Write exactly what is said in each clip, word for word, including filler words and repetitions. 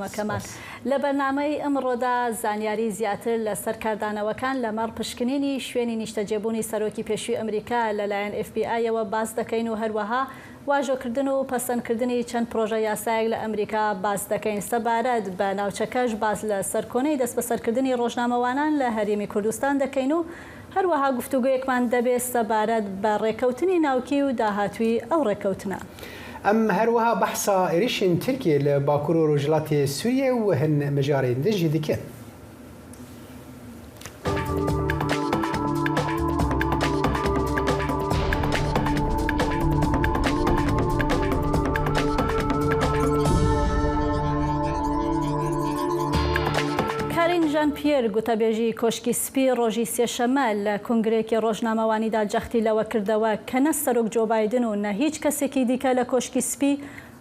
مەکەمان. لە بەرنامەی ئەمڕۆدا زانیاری زیاتر لەسەر کاردانەوەکان لەمەڕ پشکنینی شوێنی نیشتەجێبوونی سەرۆکی پێشووی ئەمریکا لەلایەن FBI یەوە باس دەکەین و هەروەها واژۆکردن و پەسەندکردنی چەند پرۆژە یاسایەک لە ئەمریکا باس دەکەین. سەبارەت بە ناوچەکەش باس لە سەرکۆنەی دەست بەسەرکردنی ڕۆژنامەوانان لە هەرێمی کوردستان دەکەین و هەروەها گفتوگویەکمان دەبێت سەبارەت بە ڕێکەوتنی ناوکی و داهاتووی ئەو ڕێکەوتنە. ئەم هەروەها بەحسا ئێریشên Tirkiyê li Bakur û Rojhilatê Sûriyê û hin mijarên din jî dikin. Karine Jean-Pierre, gotebêjî Koşkî Spî, rojî sêşeme li kongreyekî rojnamewanî de cextî lewe kirdewe ke ne Serok Joe Biden û ne hîç kesekî dîke li Koşkî Spî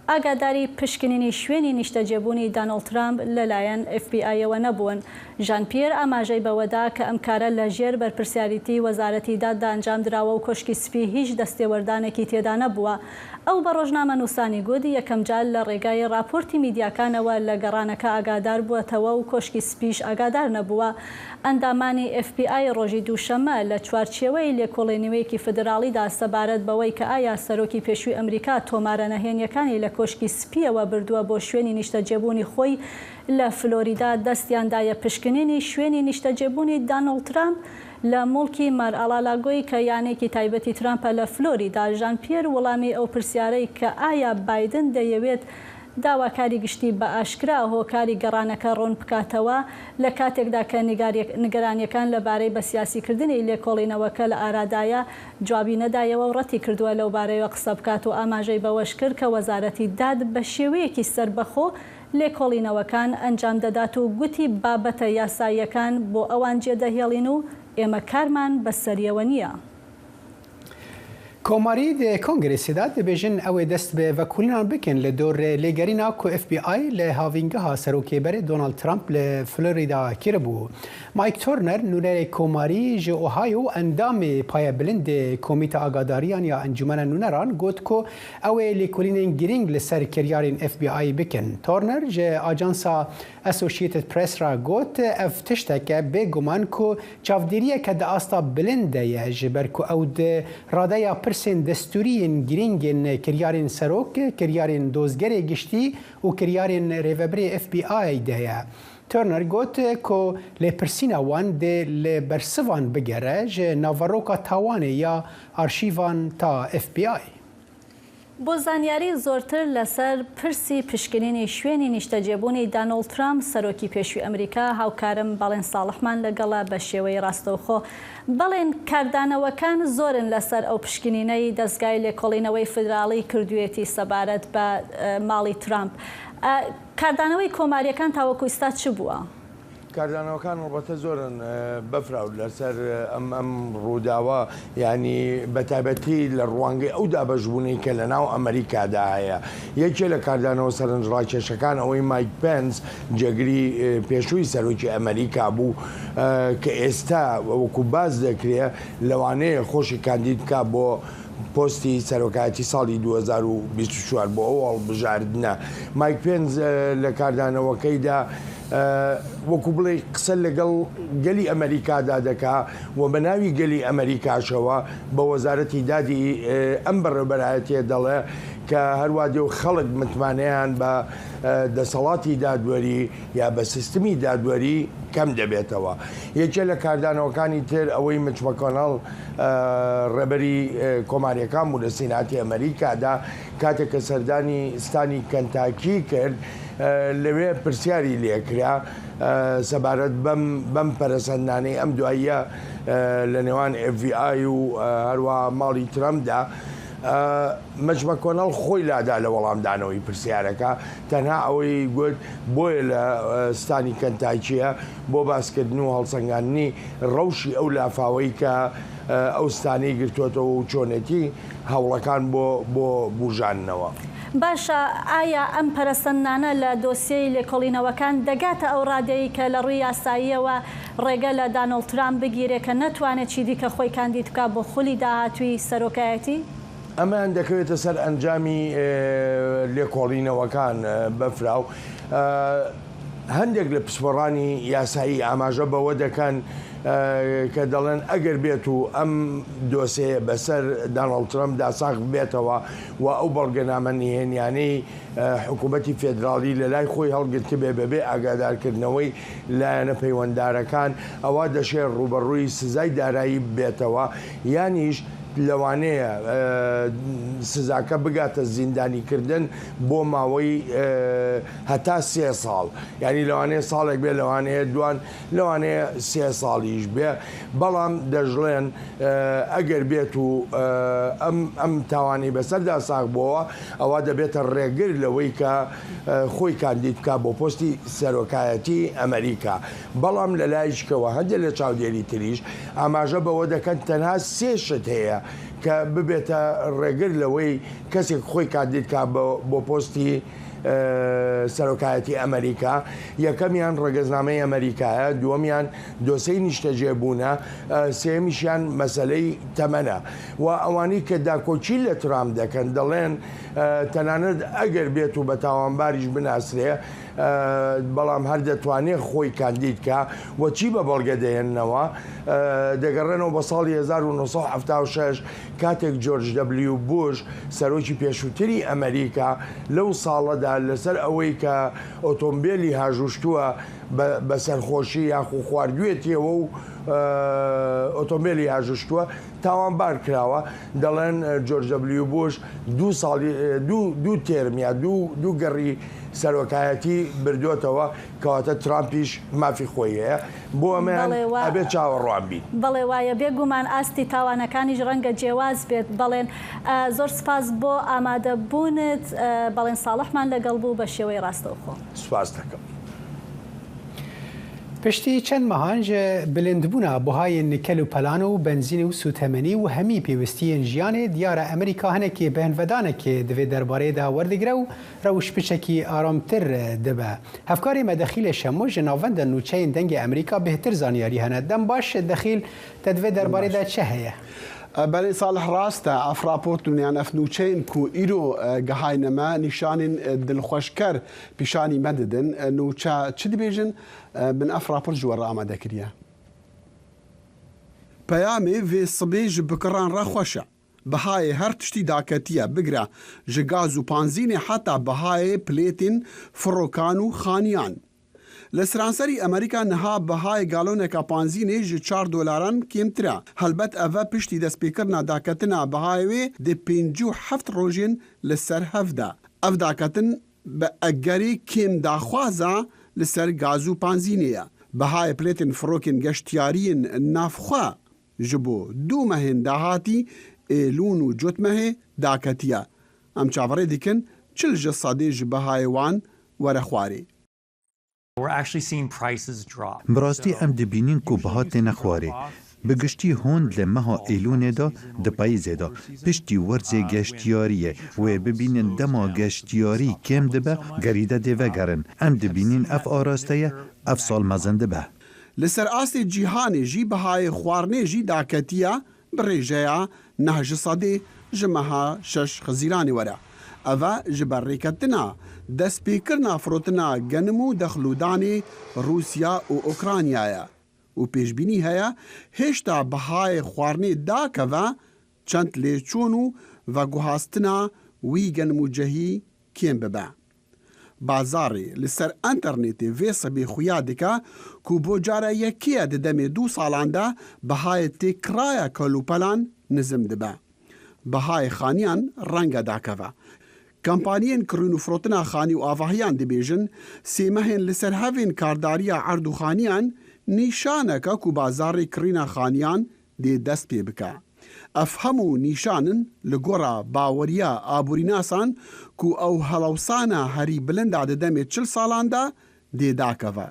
ئاگاداری پشکنینی شوێنی نیشتەجێبوونی دانۆڵد ترامپ لەلایەن FBI یەوە نەبوون. ژان پیەر ئاماژەی بەوەدا کە ئەم کارە لە ژێر بەرپرسیاریتی وەزارەتی داددا ئەنجام دراوە و کۆشکی سپی هیچ دەستێوەردانێکی تێدا نەبووە. ئەو بە ڕۆژنامەنووسانی گوت، یەکەم جار لە ڕێگای راپۆرتی میدیاکانەوە لە گەڕانەکە ئاگادار بووەتەوە و کۆشکی سپیش ئاگادار نەبووە. ئەندامانی FBI ڕۆژی دووشەممە لە چوارچێوەی لێکۆڵێنەوەیەکی فیدراڵیدا سەبارەت بەوەی کە ئایا سەرۆکی پێشووی ئەمریکا تۆمارە نەهێنیەکانی لە کۆشکی سپیەوە بردووە بۆ شوێنی نیشتەجێبوونی خۆی لە فلۆریدا، دەستیان دایە پشکنینی شوێنی نیشتەجێبوونی دانۆڵد ترامپ لە موڵکی مار ئالالاگۆی کە یانێکی تایبەتی ترامپە لە فلۆریدا. ژان پیەر وەڵامی ئەو پرسیارەی کە ئایا بایدن دەیەوێت داواکاری گشتی بە ئاشکرا هۆکاری گەڕانەکە ڕوون بکاتەوە، لە کاتێکدا کە نیگاری-، نیگەرانیەکان لەبارەی بە سیاسیکردنی لێکۆڵینەوەکە لە ئارادایە، جوابی نەدایەوە و ڕەتی کردووە لەو بارەیەوە قسە بکات و ئاماژەی بەوەش کرد کە وەزارەتی داد بە شێوەیەکی سەربەخۆ لێکۆڵینەوەکان ئەنجام دەدات و گوتی، بابەتە یاساییەکان بۆ ئەوان جێدەهێڵین و ئێمە کارمان بەسەریەوە نییە. Komarî di Kongresê de dibêjin ew ê dest bi vekolînan bikin li dor lêgerîna ku FBI li havîngeha serokê berê Donald Trump li Florida kiribû. Mike Turner, nûnerê komarî ji Ohio û endamê payebilindê Komîta Agadariyan ya Encûmena Nûneran, got ku ew ê lêkolînên girîng li ser kiryarên FBI bikin. Turner ji ajansa Associated Press re got, ev tiştek e bêguman ku çavdêriyeke di asta bilind de ye, ji ber ku ew di radeya pirsên destûrî yên girîng ên kiryarên serok, kiryarên dozgerê giştî û kiryarên rêvebirê FBI de ye. Turner got ku lêpirsîna wan dê li bersivan bigere ji naveroka tawanê ya arşîvan ta FBI. بۆ زانیاری زۆرتر لەسەر پرسی پشکنینی شوێنی نیشتەجێبوونی دانۆڵد ترامپ، سەرۆکی پێشووی ئەمریکا، هاوکارم بەڵێن ساڵحمان لەگەڵە بە شێوەی ڕاستەوخۆ. بەڵێن کاردانەوەکان زۆرن لەسەر ئەو پشکنینەی دەستگای لێکۆڵینەوەی فیدراڵی کردوویەتی سەبارەت بە، ئە، ماڵی ترامپ. ئە، کاردانەوەی کۆماریەکان تاوەکو ئیستا چ بووە؟ کاردانەوەکان هەڵبەتە زۆرن، ئە، بەفراو لەسەر، ئە، ئەم، ئەم ڕووداوە، یعنی بە تایبەتی لە ڕوانگەی ئەو دابەشبوونەی کە لە ناو ئەمریکادا هەیە. یەکێ لە کاردانەوە سەرنجڕاکێشەکان ئەوەی مایک پێنس، جێگری، ئە، پێشووی سەرۆکی ئەمریکا بوو، ئە، کە ئێستا وەکو باس دەکرێ لەوانەیە خۆشی کاندید بکا بۆ پۆستی سەرۆکایەتی ساڵی دوو هەزار و بیست و چوار بۆ ئەو هەڵبژاردنە. مایک پێنس، ئە، لە کاردانەوەکەیدا، ئە، وەکو بڵێ قسە لەگەڵ گەلی ئەمریکادا دەکا و بە ناوی گەلی ئەمریکاشەوە بە وەزارەتی دادی، ئە، ئەم بەڕێوەبەرایەتیە دەڵێ کە هەروا دێ و خەڵک متمانەیان بە، ئە، دەسەڵاتی دادوەری یا بە سیستمی دادوەری کەم دەبێتەوە. یەکێ لە کاردانەوەکانی تر ئەوەی مچ مەکۆنەڵ، ئە، ڕێبەری، ئە، کۆماریەکان بوو لە سیناتی ئەمریکادا، کاتێک کە سەردانی ستانی کەنتاکی کرد، ئە، لەوێ پرسیاری لێکرا، ئە، سەبارەت بەم، بەم پەرەسەندانەی ئەم دواییە، ئە، لە نێوان FBI و، ئە، هەروە ماڵی ترەمپدا. ئە، مچ مەکۆنەڵ خۆی لادا لە وەڵامدانەوەی پرسیارەکە، تەنها ئەوەی گوت بۆیە لە، ئە، ستانی کەنتاکیە بۆ باسکردن و هەڵسەنگاندنی ڕەوشی ئەو لافاوەی کە، ئە، ئەو ستانەی گرتووەتەوە و چۆنێتی هەوڵەکان بۆ، بۆ بوژاندنەوە. باشە، ئایا ئەم پەرەسەندنانە لە دۆسیەی لێکۆڵینەوەکان دەگاتە ئەو ڕادەیەی کە لە ڕووی یاساییەوە ڕێگە لە دانۆڵد ترامپ بگیرێ کە نەتوانێت چی دیکە خۆی کاندید بکات بۆ خولی داهاتووی سەرۆکایەتی؟ ئەمەیان دەکەوێتە سەر ئەنجامی، ئێ، لێکۆڵینەوەکان، ئێ، بەفراو. هەندێک لە پسپۆڕانی یاسایی ئاماژە بەوە دەکەن کە دەڵێن ئەگەر بێت و ئەم دۆسەیە بەسەر داناڵد ترەمپدا ساغ بێتەوە و ئەو بەڵگەنامە نهێنیانەی حکوومەتی فێدراڵی لە لای خۆی هەڵگرتبێ بەبێ ئاگادارکردنەوەی لایەنە پەیوەندارەکان، ئەوە دەشێ ڕوبەڕووی سزای دارایی ببێتەوە، یانیش لەوانەیە سزاکە بگاتە زیندانیکردن بۆ ماوەی هەتا سێ ساڵ، یعنی لەوانەیە ساڵێک بێ، لەوانەیە دوان، لەوانەیە سێ ساڵیش بێ، بەڵام دەژڵێن ئەگەر بێت و ئەم ئەم تاوانی بەسەردا ساغ بووەوە، ئەوە دەبێتە ڕێگر لەوەی کە خۆی کاندید بکا بۆ پۆستی سەرۆکایەتی ئەمریکا. بەڵام لە لایشکەوە هەندێک لە چاودێری تریش ئاماژە بەوە دەکەن تەنها سێ شت هەیە کە ببێتە ڕێگر لەوەی کەسێک خۆی کاندید کا بۆ پۆستی سەرۆکایەتی ئەمریکا. یەکەمیان ڕەگەزنامەی ئەمریکایە، دووەمیان دۆسەی نیشتەجێبوونە، سێمیشیان مەسلەی تەمەنە. و ئەوانەی کە داکۆچی لە ترامپ دەکەن دەڵێن تەنانەت ئەگەر بێت و بە تاوانباریش بناسرێ، بەڵام هەر دەتوانێت خۆی کاندید کا. وەچی بە بەڵگە دەهێننەوە؟ دەگەڕێنەوە بە ساڵی هەزار و نۆ سەد و حەفتا و شەش، کاتێک جۆرج دەبلیو بوش، سەرۆکی پێشووتری ئەمریکا، لەو ساڵەدا لەسەر ئەوەی کە ئۆتۆمبێلی هاژوشتووە بە سەرخۆشی یاخو خواردوێتیەوە و ئۆتۆمبێلی هاژوشتووە تاوانبار کراوە. دەڵێن جۆرج دەبلیو بوش دوو ساڵی دوو تێرمیا دوو دوو گەڕی سەرۆکایەتی بردوتەوە، کەواتە ترامپیش مافی خۆی هەیە. بۆ ئەمەیان ئەبێ چاوەڕوان بین. بەڵێ وایە، بێگومان ئاستی تاوانەکانیش ڕەنگە جیاواز بێت. بەڵێن زۆر سپاس بۆ ئامادەبوونت. بەڵێن ساڵحمان لەگەڵ بوو بە شێوەی ڕاستەوخۆ. سپاس دەکەم. پشتی چەند مەهان ji bilindbûna buhayên kel û pelan û benzînê û sûtemenî û hemî pêwistiyên jiyanê, diyar e Amerîka hinekî bihinvedanekê di vê derbareyê de werdigire û rewş piçekî aramtir dibe. Hevkarê me Dexîlê Şemo ji navenda nûçeyên Dengê Amerîka bêhtir zanyarî hene. Dem baş Dexîl, te di vê derbarê de çi heye? Belê Salih, rast e. Ev raport û yan ev nûçeyên ku îro gihayne me nîşanên dilxweşker pîşanî me didin. Nûçe çi dibêjin? Min ev raport ji we re amade kiriye. Peyamê vê sibê ji bikiran re xweş e. Bihayê her tiştî daketiye, bigire ji gaz û panzînê heta bihayê plêtên firokan û xaniyan. Li seranserî Amerîka niha bihayê galoneka panzînê ji çar dolaran kêmtir e. Helbet ev e piştî destpêkirina daketina bihayê wê di pêncî û heft rojên li ser hev de. Ev daketin bi egerê kêm daxwaza li ser gaz û panzînê ye. Bihayê plêtên firokên geştiyariyên navxwe ji bo du mehên dahatî, Êlûn û Cotmehê, daketiye. Em çaverê dikin çil ji sedê ji bihayê wan were xwarê. We're actually seeing prices drop. Bi rastî em dibînin ku biha têne xwarê. Bi giştî hûn li meha Êlûnê de, di payîzê de, piştî werzê geştiyariyê wê bibînin dema geştiyarî kêm dibe, gerîde dê vegerin. Em dibînin ev araste ye, ev sal mezin dibe. Li ser astê cîhanê jî bihayê xwarinê jî daketiye, bi rêjeya neh ji sedê ji meha şeş Xizîranê were. Ev e ji ber rêketina destpêkirina firotina genim û dexlûdanê Rûsya û Ukraynayê ye û pêşbînî heye hêşta bihayê xwarinê dakeve, çend lêçûn û veguhastina wî genim û cehî kêm bibe. Bazarê li ser enternetê vê sibê xuya dike ku bo cara yekê ye di demê du salan de bihayê têkiraya kelûpelan nizim dibe. Bihayê xaniyan renge dakeve. Kampaniyên kirîn û firotina xanî û avahiyan dibêjin, sê mehên li ser hevên kardariya erd û xaniyan nîşaneke ku bazarê kirîna xaniyan dê dest pê bike. Ev hemû nîşan in li gora baweriya aborînasan ku ew helewsana herî bilind a di demê çil salan de dê dakeve.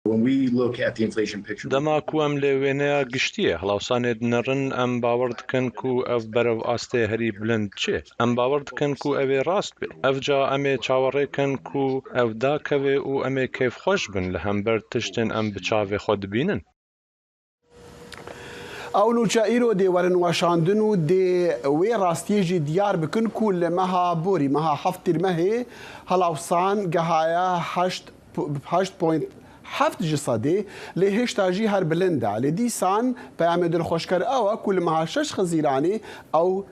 When we look at the inflation picture, Dema ku em lê wêneya giştî yê helewsanê dinerin, em bawer dikin ku ev berev astê herî bilind çi? Em bawer dikin ku ev ê rast bê. Ev ca em ê çawerê kin ku ev dakeve û em ê kêfxweş bin li hember tiştên em bi çavê xwe dibînin. Ew nûçe îro dê werin weşandin û dê wê rastiyê jî diyar bikin ku li meha borî, meha heft Tîrmehê, helawsan gehaye heşt, heşt point heft ji sedê, lê hêşta jî her bilind e. Lê dîsan peyamê dilxweşker ew e ku li meha şeş Xizîranê ew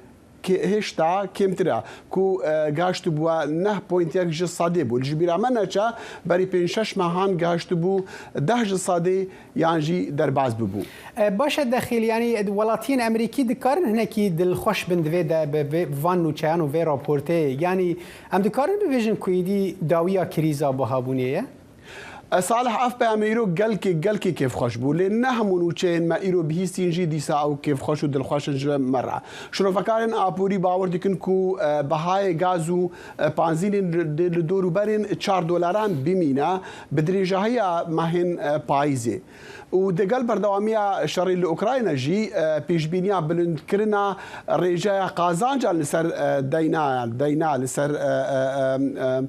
kê-, hêşta kêmtir e, ku, e, gihiştibû neh point yek ji sedê bû. Ji bîra me neçe, berî pênc şeş mehan gihiştibû deh ji sedê yan jî derbas bibû. E, baş e, Dexîl, yanî welatiyên Amerîkî dikarin hinekî dilxweş bin divê de bi vê, van nûçeyan û vê raportê? Yanî em dikarin bibêjin ku êdî dawiya krîza buhabûnê ye? E, Salih, ev peyamê îro gelkê, gelkê kêfxweş bû, lê ne hemû nûçeyên me îro bihîstîn jî dîsa ew kêfxweş û dilxweş in ji me re. Şirovekarên aborî bawer dikin ku, e, behayê gaz û, e, panzînên li, li dor û berên çar dolaran bimîne, bi dirêjahiya mehên, e, payîzê. Û digel berdewamiya şerê li Ukrayna jî, e, pêşbîniya bilindkirina rêjeya qazancan li ser, e, deyna, deyna li ser, e, e, e, e,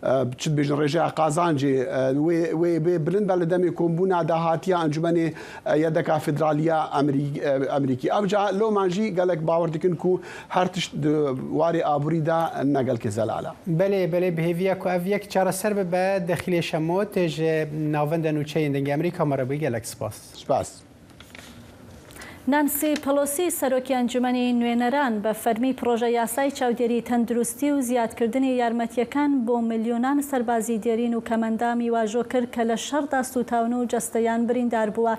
e, çi dibêjin, rêjeya qazancê, e, wê, wê bê bilind be li demê kombûna dahatiya Encûmenê, e, Yedeka Federaliya Amerî-, e, Amerîkî. Ev ca loman jî gelek bawer dikin ku her tişt di warê aborî de ne gelkê zelal e. Belê, belê, bi hêviya ku ev yek çareser bibe. Dexîlê Şemot ji navenda nûçeyên Dengê Amerîka me re bû. Gelek spas. Spas. نانسی پلۆسی، سەرۆکی ئەنجومەنی نوێنەران، بە فەرمی پڕۆژە یاسای چاودێری تەندروستی و زیادکردنی یارمەتیەکان بۆ ملیۆنان سەربازی دێرین و کەمەندامی واژۆ کرد کە لە شەڕدا سووتاون و جەستەیان بریندار بووە.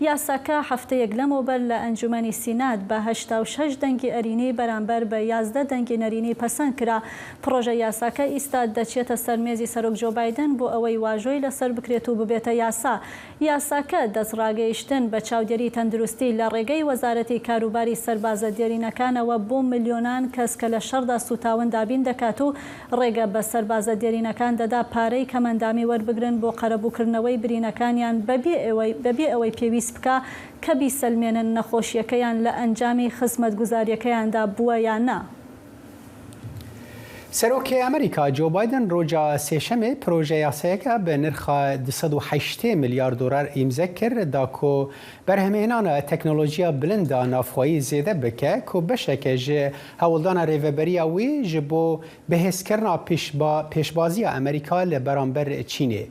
یاساکە هەفتەیەک لەمەوبەر لە ئەنجومەنی سینات بە هەشتا و شەش دەنگی ئەرینی بەرامبەر بە یازدە دەنگی نەرینی پەسەند کرا. پڕۆژە یاساکە ئیستا دەچێتە سەر مێزی سەرۆک جۆ بایدن بۆ ئەوەی واژۆی لەسەر بکرێت و ببێتە یاسا. یاساکە دەست ڕاگەیشتن بە چاودێری تەندروستی لە ڕێگەی وەزارەتی کاروباری سەربازە دێرینەکانەوە بۆ ملیۆنان کەس کە لە شەڕدا سووتاون دابین دەکات و ڕێگە بە سەربازە دێرینەکان دەدا پارەی کەمەندامی وەربگرن بۆ قەرەبووکردنەوەی برینەکانیان بەبێ ئەوەی، بەبێ ئەوەی پێویست بکا کە بیسەلمێنن نەخۆشیەکەیان لە ئەنجامی خزمەتگوزاریەکەیاندا بووە یان نا. Serokê Amerîka Joe Biden roja Sêşemê proje yasayeke bi nirxa du sed û heştê milyar dolar îmze kir, da ku berhemhênana teknolojiya bilind a navxweyî zêde bike, ku beşeke ji hewldana rêveberiya wî ji bo bihêzkirina pêşba-, pêşbaziya Amerîka li beramber Çînê.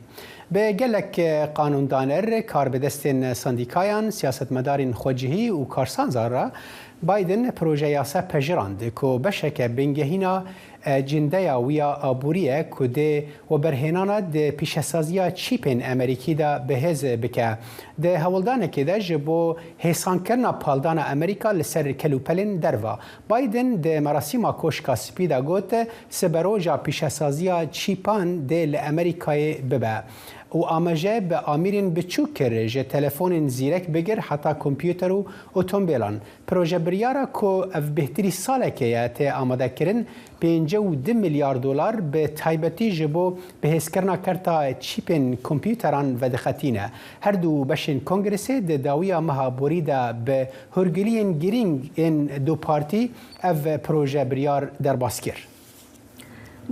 Bi gelek qanûndaner, karbidestên sendîkayan, siyasetmedarên xwecihî û karsanzan re Biden proje yasa pejirand ku beşeke bingehîna, e, cindeya wî ya aborî ye ku dê weberhênana di pîşesaziya çîpên Amerîkî de bihêz bike. Di hewldanekê de ji bo hêsankirina paldana Amerîka li ser kelûpelên derva, Biden di merasîma Koşka Spî de got, siberoja pîşesaziya çîpan dê li Amerîkayê bibe û amaje bi amîrên biçûk kir, ji telefonên zîrek bigir heta kompûter û otomobîlan. Proje biryara ku ev bêhtirî salekê ye tê amadekirin, pêncî û du milyar dolar bi taybetî ji bo bihêzkirina kerta çîpên kompûteran vedixetîne. Her du beşên kongresê di dawiya meha borî de bi hûrgiliyên girîng ên du partî ev proje biryar derbas kir.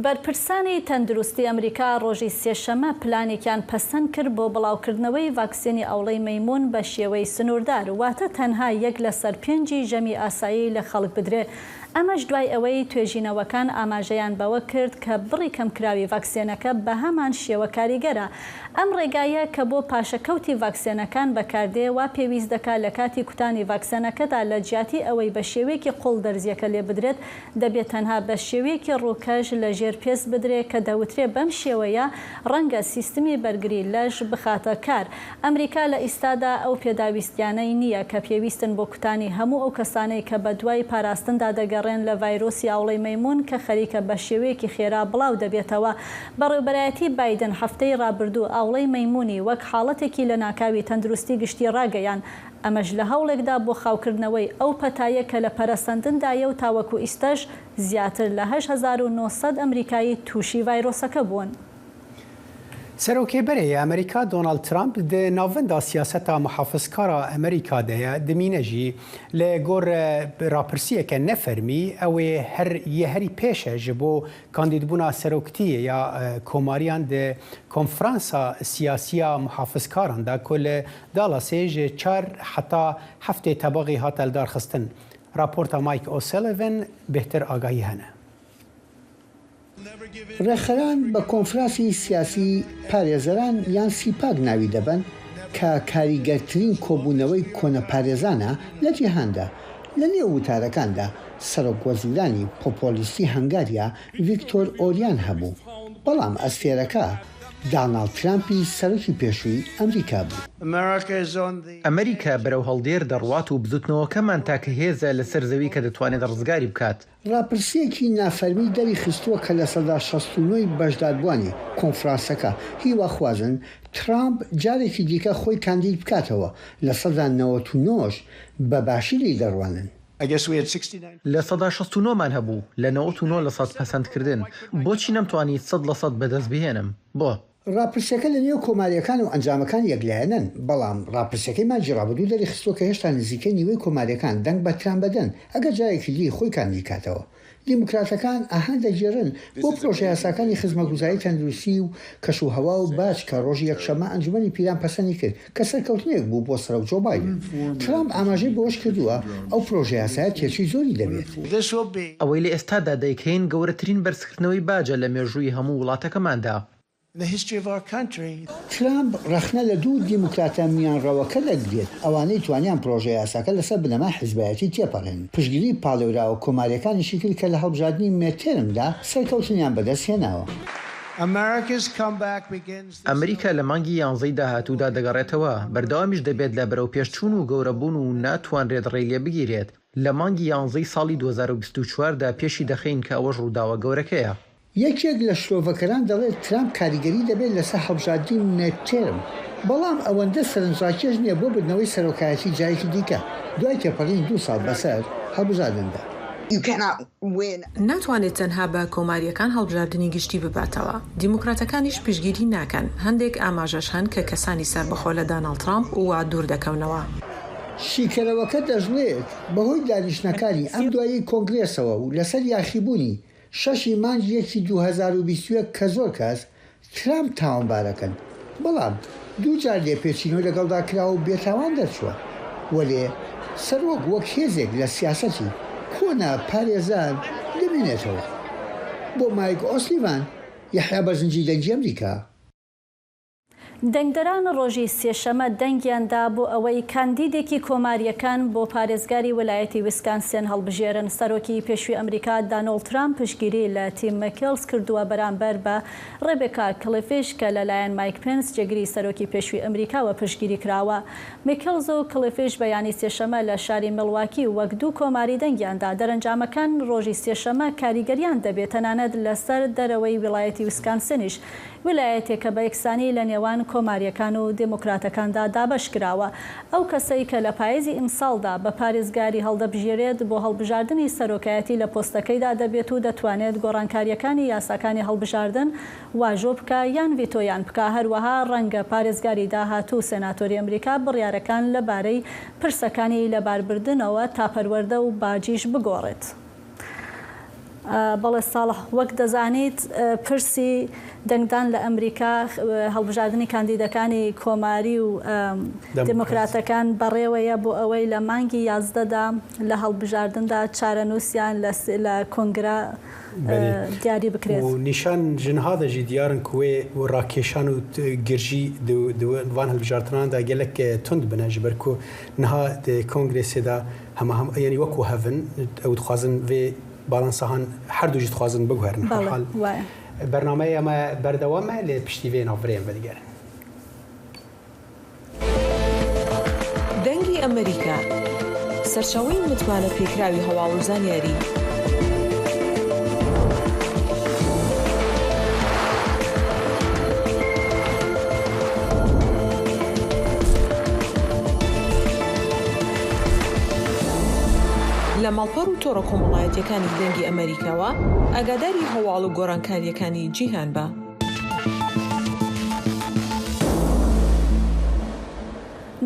بەرپرسانی تەندروستی ئەمریکا ڕۆژی سێشەممە پلانێکیان پەسەند کرد بۆ بڵاوکردنەوەی ڤاکسینی ئەوڵەی مەیمون بە شێوەی سنووردار، واتە تەنها یەک لەسەر پێنجی ژەمی ئاسایی لە خەڵک بدرێ. ئەمەش دوای ئەوەی توێژینەوەکان ئاماژەیان بەوە کرد کە بڕی کەمکراوی ڤاکسێنەکە بە هەمان شێوە کاریگەرە. ئەم ڕێگایە کە بۆ پاشەکەوتی ڤاکسێنەکان بەکاردێ، وا پێویست دەکا لە کاتی کوتانی ڤاکسێنەکەدا لە جیاتی ئەوەی بە شێوەیەکی قوڵ دەرزیەکە لێ بدرێت، دەبێت تەنها بە شێوەیەکی ڕووکەش لە ژێر پێست بدرێ کە دەوترێ بەم شێوەیە ڕەنگە سیستمی بەرگری لەش بخاتە کار. ئەمریکا لە ئیستادا ئەو پێداویستیانەی نییە کە پێویستن بۆ کوتانی هەموو ئەو کەسانەی کە بە دوای پاراستندا دەگەڕێن لە ڤایرۆسی ئاوڵەی مەیمون کە خەریکە بە شێوەیەکی خێرا بڵاو دەبێتەوە. بەڕێوەبەرایەتی بایدن هەفتەی ڕابردوو ئاوڵەی مەیمونی وەک حاڵەتێکی لە ناکاوی تەندروستی گشتی ڕاگەیان. ئەمەش لە هەوڵێکدا بۆ خاوکردنەوەی ئەو پەتایە کە لە پەرەسەندندایە و تاوەکو ئیستەش زیاتر لە هەشت هەزار و نۆ سەد ئەمریکایی تووشی ڤایرۆسەکە بوون. Serokê berê yê Amerîka Donald Trump di navenda siyaseta muhafizkara Amerîka de ye, dimîne jî. Li gor, e, rapirsiyeke nefermî, ew ê her, yê herî pêş e ji bo kandîdbûna seroktiyê ya, e, komariyan di konferansa siyasiya muhafizkaran de ku li Dallasê ji çar heta heftê tebixî hate lidarxistin. Raporta Mike O'Sullivan bêhtir agahî hene. Rêxeran bi konferansî siyasî parêzeran yan CPAC navî dibin, کە کاریگەرترین کۆبوونەوەی کۆنەپارێزانە لە جیهاندا. لە نێو وتارەکاندا سەرۆکوەزیرانی پۆپۆلیستی هەنگاریا ڤیکتۆر ئۆریان هەبوو، بەڵام ئەستێرەکە داناڵد ترامپی سەرۆکی پێشووی ئەمریکا بوو. ئەمریکا بەرەو هەڵدێر دەڕوات و بزوتنەوەکەمان تاکە هێزە لەسەر زەوی کە دەتوانێت ڕزگاری بکات. ڕاپرسییەکی نافەرمی دەریخستووە کە لە سەدا شەست و نۆی بەشداربووانی کۆنفرانسەکە هیواخوازن ترامپ جارێکی دیکە خۆی کاندید بکاتەوە، لە سەدا نەوەد و نۆش بە باشی لێی دەڕوانن. لە سەدا شەست و نۆمان هەبوو، لە نەوەد و نۆ لە سەد پەسەندکردن. بۆچی نەمتوانی سەد لە سەد بەدەست بهێنم؟ بۆ؟ ڕاپرسیەکە لە نێو کۆمارییەکان و ئەنجامەکان یەکلایەنە، بەڵام ڕاپرسیەکەی مانگی ڕابردوو دەریخستووە کە هێشتا نزیکەی نیوەی کۆمارییەکان دەنگ بە ترامپ دەدەن ئەگەر جارێکی دی خۆی کاندید کاتەوە. دیموکراتەکان ئاهەنگ دەگێڕن بۆ پرۆژە یاساکانی خزمەتگوزاری تەندروستی و کەشوهەوا و باج کە ڕۆژی یەکشەممە ئەنجومەنی پیران پەسەندی کرد کە سەرکەوتنێک بوو بۆ سەرۆک جۆ بایدن. ترامپ ئاماژەی بەوەش کردووە ئەو پرۆژە یاسایە تێچووی زۆری دەبێت. ئەوەی لە ئێستادا دەیکەین گەورەترین بەرزکردنەوەی باجە لە مێژووی هەموو وڵاتەکەماندا. ترامپ ڕەخنە لە دوو دیموکراتە میانڕەوەکە دەگرێت، ئەوانەی توانیان پرۆژە یاساکە لەسەر بنەمای حیزبایەتی تێپەڕێنن. پشتگیری پاڵێوراوە کۆمارییەکانیشی کرد کە لە هەڵبژاردنی مێدتێرمدا سەرکەوتنیان بەدەست هێناوە. ئەمریکا لە مانگی یانزەی داهاتوودا دەگەڕێتەوە، بەردەوامیش دەبێت لە بەرەوپێشچوون و گەورەبوون و ناتوانرێت ڕێی لێ بگیرێت. لە مانگی یانزەی ساڵی دوو هەزار و بیست و چوار دا پێشی دەخەین کە ئەوەش ڕووداوە گەورەکەیە. یەکێک لە شرۆڤەکەران دەڵێت ترامپ کاریگەری دەبێت لەسەر هەڵبژاردنی مێدتێرم، بەڵام ئەوەندە سەرنجڕاکێش نییە بۆ بردنەوەی سەرۆکایەتی جارێکی دیکە دوای تێپەڕینی دوو ساڵ بەسەر هەڵبژاردندا. ناتوانێت تەنها بە کۆمارییەکان هەڵبژاردنی گشتی بباتەوە. دیموکراتەکانیش پشتگیری ناکەن. هەندێک ئاماژەش هەن کە کەسانی سەربەخۆ لە داناڵد ترامپ وا دوور دەکەونەوە. شیکەرەوەکە دەژڵێت، بەهۆی دانیشتنەکانی ئەم دواییەی کۆنگرێسەوە و لەسەر یاخیبوونی شەشی مانگی یەکی دوو هەزار و بیست و یەک کە زۆر کەس ترامپ تاوانبار ئەکەن، بەڵام دوو جار لێپێچینەوە لەگەڵدا کراوە و بێتاوان دەرچووە. وەلێ سەرۆک وەک هێزێک لە سیاسەتی کۆنە پارێزان دەمێنێتەوە. بۆ مایک ئۆسلیڤان، یەحیا بەرزنجی، دەنگی ئەمریکا. دەنگدەران ڕۆژی سێشەممە دەنگیان دا بۆ ئەوەی کاندیدێکی کۆمارییەکان بۆ پارێزگاری ویلایەتی ویسکانسن هەڵبژێرن. سەرۆکی پێشووی ئەمریکا دانۆڵد ترامپ پشتگیری لە تیم مەکێلز کردووە بەرامبەر بە ڕێبێکا کلیفیش کە لەلایەن مایک پێنس جێگری سەرۆکی پێشووی ئەمریکاوە پشتگیری کراوە. مەکێلز و کلیفیش بەیانی سێشەممە لە شاری میلواکی وەک دوو کۆماری دەنگیان دا. دەرەنجامەکان ڕۆژی سێشەممە کاریگەرییان دەبێت تەنانەت لەسەر دەرەوەی ویلایەتی ویسکانسنیش. ویلایەتێک کە بە یەکسانی لە نێوان کۆمارییەکان و دێموکراتەکاندا دابەش کراوە. ئەو کەسەی کە لە پاییزی ئیمساڵدا بە پارێزگاری هەڵدەبژێرێت بۆ هەڵبژاردنی سەرۆکایەتی لە پۆستەکەیدا دەبێت و دەتوانێت گۆڕانکارییەکانی یاساکانی هەڵبژاردن واژۆ بکا یان ڤیتۆیان بکا. هەروەها ڕەنگە پارێزگاری داهاتوو سێناتۆری ئەمریکا بڕیارەکان لەبارەی پرسەکانی لەباربردنەوە تا پەروەردە و باجیش بگۆڕێت. بەڵێ ساڵح، وەک دەزانیت، پرسی دەنگدان لە ئەمریکا، هەڵبژاردنی کاندیدەکانی کۆماری و دموکراتەکان بەڕێوەیە بۆ ئەوەی لە مانگی یازدەدا لە هەڵبژاردندا چارەنووسیان لە کۆنگرە دیاری بکرێت. و نیشان ji niha de jî diyar in ku wê û rakêşan û girjî di van hilbijartinana de gelek tund bine, ji ber ku niha di kongresê de hema hem, yanî wekû hev in, ew dixwazin vê balansa han her du jî dixwazin biguherin. Herhal, bernameya me berdewam e, lê piştî vê navbirê em vedigerin. دەنگی ئەمریکا، سەرچاوەی متمانە پێکراوی هەواڵ و زانیاری. لە ماڵپەڕ و تۆڕە کۆمەڵایەتیەکانی دەنگی ئەمریکاوە ئاگاداری هەواڵ و گۆڕانکاریەکانی جیهان بە.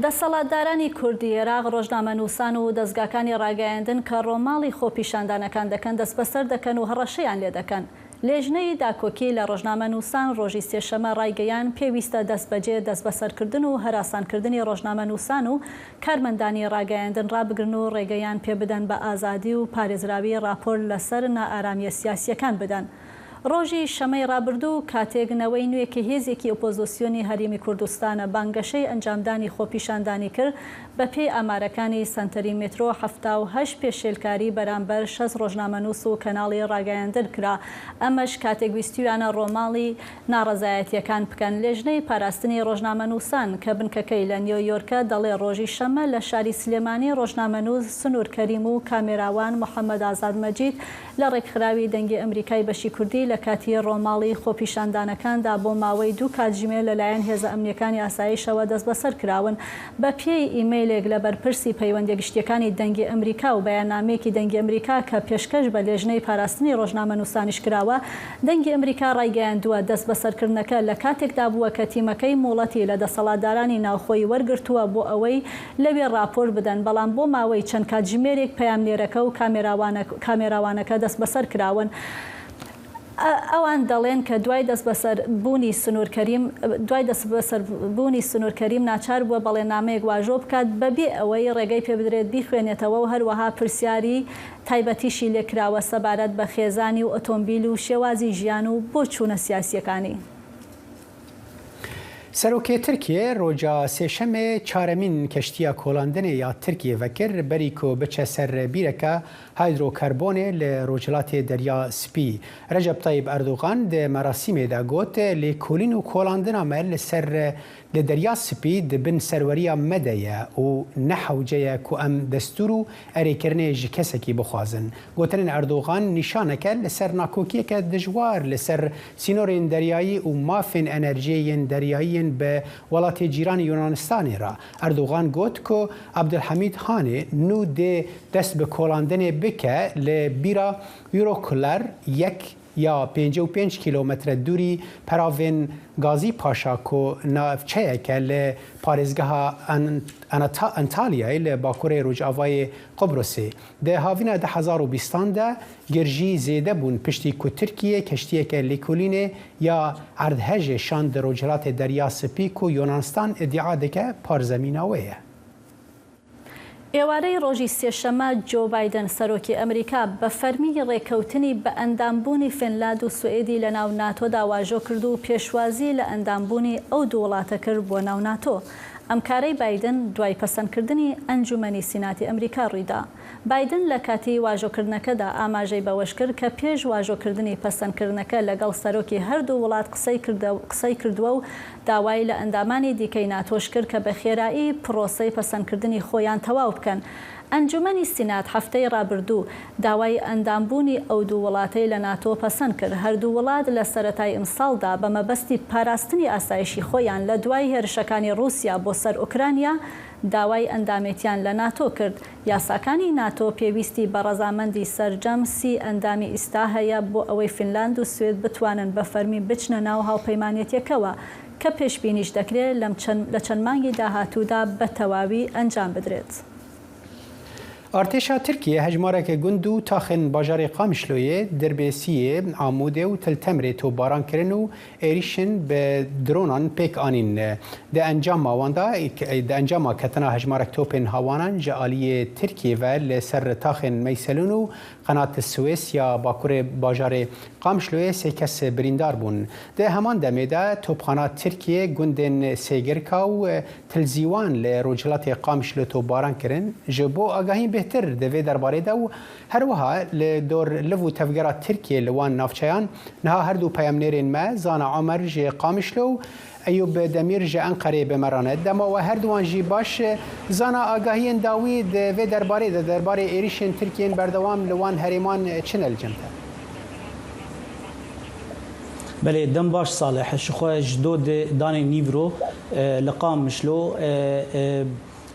دەسەڵاتدارانی کوردی عێراق ڕۆژنامەنووسان و دەستگاکانی ڕاگەیاندن کە ڕۆماڵی خۆپیشاندانەکان دەکەن دەست بەسەر دەکەن و هەڕەشەیان لێ دەکەن. لێژنەی داکۆکی لە ڕۆژنامەنووسان ڕۆژی سێشەممە ڕایگەیان پێویستە دەست بەجێ دەست بەسەرکردن و هەراسانکردنی ڕۆژنامەنووسان و کارمەندانی ڕاگەیاندن ڕابگرن و ڕێگەیان پێ بدەن بە ئازادی و پارێزراوی ڕاپۆرت لەسەر نائارامییە سیاسییەکان بدەن. ڕۆژی شەمەی ڕابردوو کاتێک نەوەی نوێ کە هێزێکی ئۆپۆزیسیۆنی هەرێمی کوردستانە بانگەشەی ئەنجامدانی خۆپیشاندانی کرد، بە پێی ئامارەکانی سەنتەری مێترۆ حەفتا و هەشت پێشێلکاری بەرامبەر شەست ڕۆژنامەنووس و کەناڵی ڕاگەیاندن کرا. ئەمەش کاتێک ویستویانە ڕۆماڵی ناڕەزایەتییەکان بکەن. لێژنەی پاراستنی ڕۆژنامەنووسان کە بنکەکەی لە نیویۆرکە دەڵێ ڕۆژی شەممە لە شاری سلێمانی ڕۆژنامەنووس سنوور کەریم و کامێراوان محەممەد ئازاد مەجید لە ڕێکخراوی دەنگی ئەمریکای بەشی کوردی لە کاتی ڕۆماڵی خۆپیشاندانەکاندا بۆ ماوەی دوو کاتژمێر لەلایەن هێزە ئەمنییەکانی ئاسایشەوە دەست بەسەر کراون. بە پێی ئیمەیلێک لە بەرپرسی پەیوەندییە گشتییەکانی دەنگی ئەمریکا و بەیاننامەیەکی دەنگی ئەمریکا کە پێشکەش بە لێژنەی پاراستنی ڕۆژنامەنووسانیش کراوە، دەنگی ئەمریکا ڕایگەیاندووە دەست بەسەرکردنەکە لە کاتێکدا بووە کە تیمەکەی موڵەتی لە دەسەڵاتدارانی ناوخۆی وەرگرتووە بۆ ئەوەی لەوێ ڕاپۆرت بدەن، بەڵام بۆ ماوەی چەند کاتژمێرێک پەیامنێرەکە و کامێراوانە-، کامێراوانەکە دەست بەسەر کراون. ئە-، ئەوان دەڵێن کە دوای دەست بەسەر بوونی سنوور کەریم، دوای دەست بەسەر بوونی سنوور کەریم ناچار بووە بەڵێننامەیەک واژۆ بکات بەبێ ئەوەی ڕێگەی پێ بدرێت بیخوێنێتەوە و هەروەها پرسیاری تایبەتیشی لێ کراوە سەبارەت بە خێزانی و ئۆتۆمبیل و شێوازی ژیان و بۆچوونە سیاسییەکانی. Serokê Tirkiyê roja Sêşemê çaremîn keştiya kolandinê ya Tirkiyê vekir, berî ku biçe ser bîreke hydrokarbonê li Rojhilatê Derya Spî. Recep Tayyip Erdogan di merasîmê de got, lêkolîn û kolandina me li ser li Derya Spî di bin serweriya me de ye û ne hewce ye ku em destûr û erêkirinê ji kesekî bixwazin. Gotinên Erdogan nîşaneke li ser nakokiyeke dijwar li ser sînorên deryayî û mafên enerjiyê yên deryayî yên bi welatê cîranê Yunanistanê re. Erdogan got ku Abdulhamîd Hanê nû dê dest bi kolandinê bike li bîra Eurokular yek ya pêncî û pênc kîlometre dûrî peravên Gazî Paşa ku navçeyeke li parêzgeha An-, Anata-, Antalyayê li bakurê rojavayê Qubrusê. Di havîna du hezar û bîstan de girjî zêde bûn piştî ku Tirkiye keştiyeke lêkolînê ya erdhejê şand di Rojhilatê Derya Spî ku Yunanistan îdia dike parzemîna wê ye. ئێوارەی ڕۆژی سێشەممە، جۆ بایدن، سەرۆکی ئەمریکا، بە فەرمی ڕێککەوتنی بە ئەندامبوونی فینلاند و سوئێدی لە ناو ناتۆدا واژۆ کرد و پێشوازی لە ئەندامبوونی ئەو دوو وڵاتە کرد بۆ ناو ناتۆ. ئەم کارەی بایدن دوای پەسەندکردنی ئەنجومەنی سیناتی ئەمریکا ڕوویدا. بایدن لە کاتی واژۆکردنەکەدا ئاماژەی بەوەش کرد کە پێش واژۆکردنی پەسەندکردنەکە لەگەڵ سەرۆکی هەردوو وڵات قسەی کردە-، قسەی کردووە و داوای لە ئەندامانی دیکەی ناتۆش کرد کە بە خێرایی پرۆسەی پەسەندکردنی خۆیان تەواو بکەن. ئەنجومەنی سینات هەفتەی ڕابردوو داوای ئەندامبوونی ئەو دوو وڵاتەی لە ناتۆ پەسەند کرد. هەردوو وڵات لە سەرەتای ئمساڵدا بە مەبەستی پاراستنی ئاسایشی خۆیان لە دوای هێرشەکانی ڕووسیا بۆ سەر ئۆکرانیا داوای ئەندامێتیان لە ناتۆ کرد. یاساکانی ناتۆ پێویستی بە ڕەزامەندی سەرجەم سی ئەندامی ئیستا هەیە بۆ ئەوەی فینلاند و سوێد بتوانن بە فەرمی بچنە ناو هاوپەیمانێتیەکەوە کە پێشبینیش دەکرێت لەم چەند، لە چەند مانگی داهاتوودا بە تەواوی ئەنجام بدرێت. Artêşa Tirkiyê hejmareke gund û taxên bajarê Qamişloyê, Dirbêsiyê, Amûdê û Til Temirê topbaran kirin û êrîşên bi dronan pêk anîn. Di encama wan de, di encama ketina hejmarek topên hawanan ji aliyê Tirkiyê ve li ser taxên Meyselûn û Qenat Swês ya bakurê bajarê Qamişloyê sê kes birîndar bûn. Di heman demê de topxana Tirkiyê gundên Sêgirka û Tilzîwan li rojhilatê Qamişlo topbaran kirin. Ji bo agahî bêhtir di vê derbarê de û her wiha li dor liv û tevgera Tirkiyê li wan navçeyan, niha her du peyamnêrên me, Zana Omer ji Qamişlo û Eyûb Demîr ji Enqereyê bi me re ne. Dema we her duwan jî baş. Zana, agahiyên dawî di vê derbarê de, derbarê êrîşên Tirkiyên berdewam li wan herêman çi ne li cem te? Belê, dem baş Salih. Ji xwe ji do di danê nîvro, e, li Qamişlo, e, e,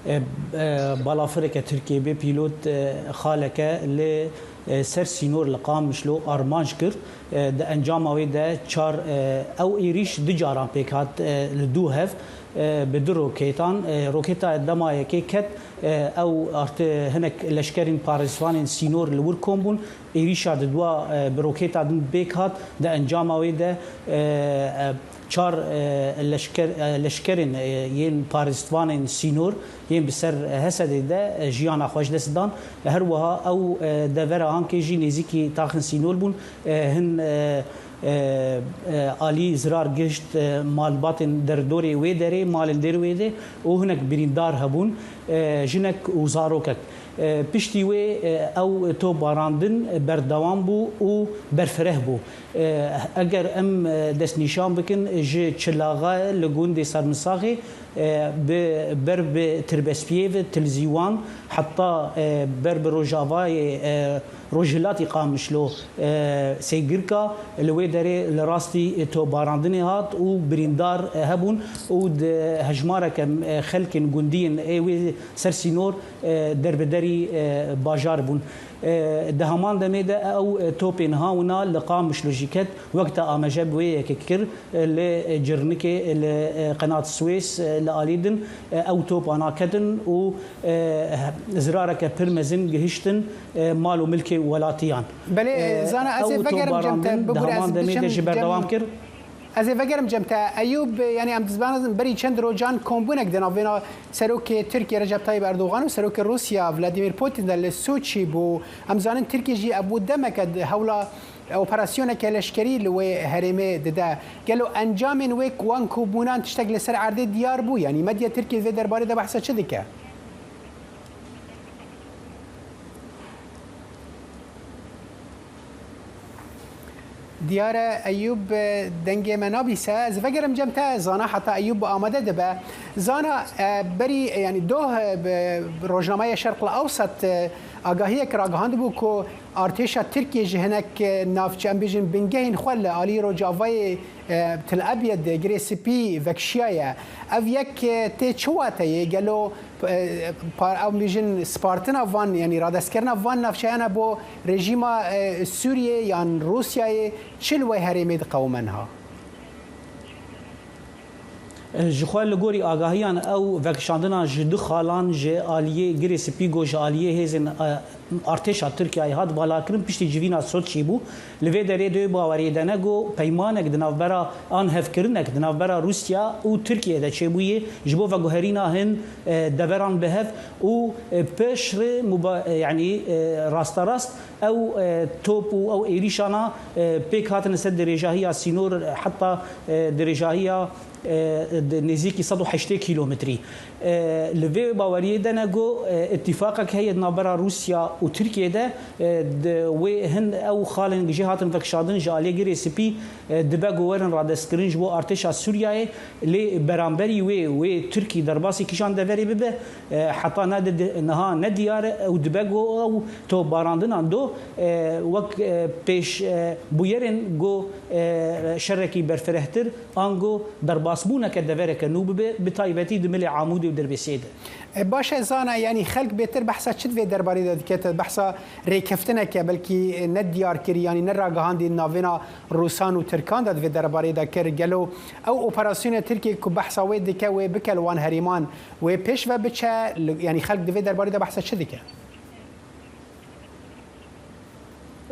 e, e, balafireke Tirkiyê bê pîlot, e, xaleke li, e, ser sînor li Qamişlo armanc kir. E, di encama wê de çar, e, ew êrîş du caran pêk hat, e, li dû hev, e, bi du roketan. E, roketa dema yekê ket, e, ew artı hinek leşkerên parêzvanên sînor li wir kom bûn. Êrîşa di dua, e, bi roketa din pêk hat. Di encama wê de, e, e, çar, e, leşker, e, leşkerên, e, yên parêzvanên sînor yên bi ser Hesedê de, e, jiyana xwe ji dest dan. Her wiha ew, e, devera Ankê jî nêzîkî taxên sînor bûn. E, hin, e, e, e, alî zirar gihişt, e, malbatên derdorê wê derê, malên dêr wê dê û hinek birîndar hebûn, e, jinek û zarokek. E, piştî wê, e, ew topbarandin berdewam bû û berfireh bû. E, eger em, e, destnîşan bikin, ji Çilaxa li gundê Sermisaxê, e, bi, ber bi Tirbespiyê ve Tilzîwan, heta, e, ber bi rojavayê, e, rojhilatî Qamişlo, e, Sêgirka, li wê derê li rastî, e, topbarandinê hat û birîndar, e, hebûn û di hejmareke, e, xelkên gundiyên ê wê ser sînor, e, derbederî, e, bajar bûn. E, di heman demê de ew, e, topên hawina li Qamişlo jî ket, wek te amaje bi wê yekê kir, e, li, e, Cirnikê, e, li, e, Qenat Swês, e, li alî din, e, ew topana ketin û, e, zirareke pir mezin gihiştin, e, mal û milkê welatiyan. Belê, e, Zana, ez ê vegerim cem te, bibûre ez biçim cem. Di heman demê de jî berdewam kir. Ez ê vegerim cem te. Eyûb, yanî em dizanizin berî çend rojan kombûnek di navbêna Serokê Tirkiye Recep Tayyip Erdogan û Serokê Rûsya Vladimir Putin de li Soçî bû. Em zanin Tirkiye jî ev bû demeke di hewla operasyoneke leşkerî li wê herêmê dide. Gelo encamên wê wan kombûnan tiştek li ser erdê diyar bû? Yanî medya Tirkiye vê derbarê de behsa çi dike? Diyar e, Eyûb, e, dengê me nabîse. Ez vegerim cem te, Zana heta Eyûb amade dibe. Zana, e, berî, e, yanî doh, e, bi rojnameya Şerq li Ewsat, e, agahiyek ragihandibû ku artêşa Tirkiye ji hinek, e, navçe, em bêjin bingehên xwe li alî rojavayê, e, Til Ebyed, Girê Spî vekişiyaye. Ev yek, e, tê çi wateyê? Gelo e, par-, em bêjin spartina van, yanî radestkirina van navçeyana bo rejîma, e, Sûriyê yan Rûsyayê çi li wê herêmê diqewime niha? E, ji xwe li gorî agahiyan ew vekişandina ji du xalan ji aliyê Girê Spî go ji aliyê hêzên, e, artêşa Tirkiyeyê hat valakirin piştî civîna Soçî bû. Li vê derê di wê baweriyê de ne ku peymanek di navbera an hevkirinek di navbera Rûsya û Tirkiye de çêbûyê ji bo veguherîna hin, e, deveran bi hev û, e, piştre muba-, e, yanî, e, rasterast ew, e, top û ew êrîşana, e, pêk hatine ser dirêjahiya sînor, e, heta, e, dirêjahiya, e, di nêzîkî sed û heştê kîlometrî. E, li vê baweriyê de ne ku, e, îtîfaqek heye di navbera Rûsya û Tirkiyê de, e, di wê hin ew xalên jê hatin vekişandin ji aliyê Girê Spî, e, dibe ku werin radestkirin ji bo artêşa Sûriyeyê, lê beramberî wê, wê Tirkî derbasî kîjan deverê bibe, e, heta ne di-, niha ne diyar e û dibe ku ew topbarandinan do, e, wek, e, pêş, e, bûyerên ku, e, şerekî berfirehtir, ango derbasbûneke devereke nû bibe, bi taybetî di milê Amûdê û Dirbêsiyê de. E, baş e, Zana, yanî xelk bêtir behsa çi di vê derbarê de dike? Te behsa rêkeftineke belkî ne diyar kirî, yanî ne ragihandî navêna Rûsan û Tirkan de di vê derbarê de kir. Gelo ew operasyonê Tirkiye ku behsa wê dike, wê bike li wan herêman, wê pêş ve biçe, li, yanî xelk di vê derbarê de behsa çi dike?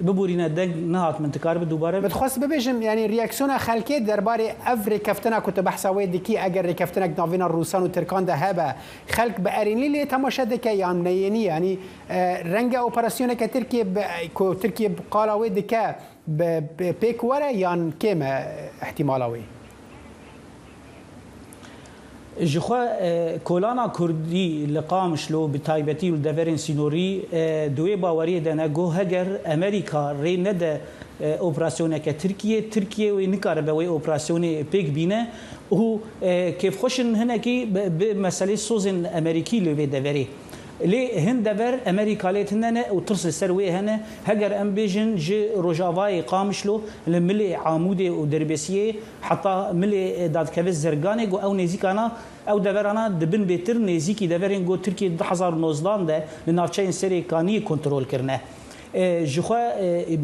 Biborîne, deng nehat min, tu karibe dubare? Min dixwest bibêjim, yanî reaksiyona xelkê derbarê ev rêkeftina ku tu behsa wê dikî, eger rêkeftinek navêna Rûsan û Tirkan de hebe, xelk bi erênî lê temaşe dike yan neyênî? Yanî, e, renge operasyoneke Tirkiye bi, ku Tirkiye bi qala wê dike, bi, bi pêk were yan kêm e îhtîmala wê? Ji xwe, e, kolana Kurdî li Qamişlo bi taybetî û li deverên sînorî, e, di wê baweriyê de ne ku heger Amerîka rê nede, e, operasyoneke Tirkiye, Tirkiye wê nikaribe wê operasyonê pêk bîne û, e, kêfxweş in hinekî bi, bi meselê sozên Amerîkî li vê deverê. Lê hin dever Amerîka lê tune ne û tirs li ser wê hene. Heger em bêjin ji rojavayê Qamişlo li milê Amûdê û Dirbêsiyê heta milê, e, dadikeve Zirganê ku ew nêzîkana, ew deverana dibin bêtir nêzîkî deverên ku Tirkiye di du hezar û nozdan de li navçeyên Serê Kaniyê kontrol kirine. E, ji xwe, e,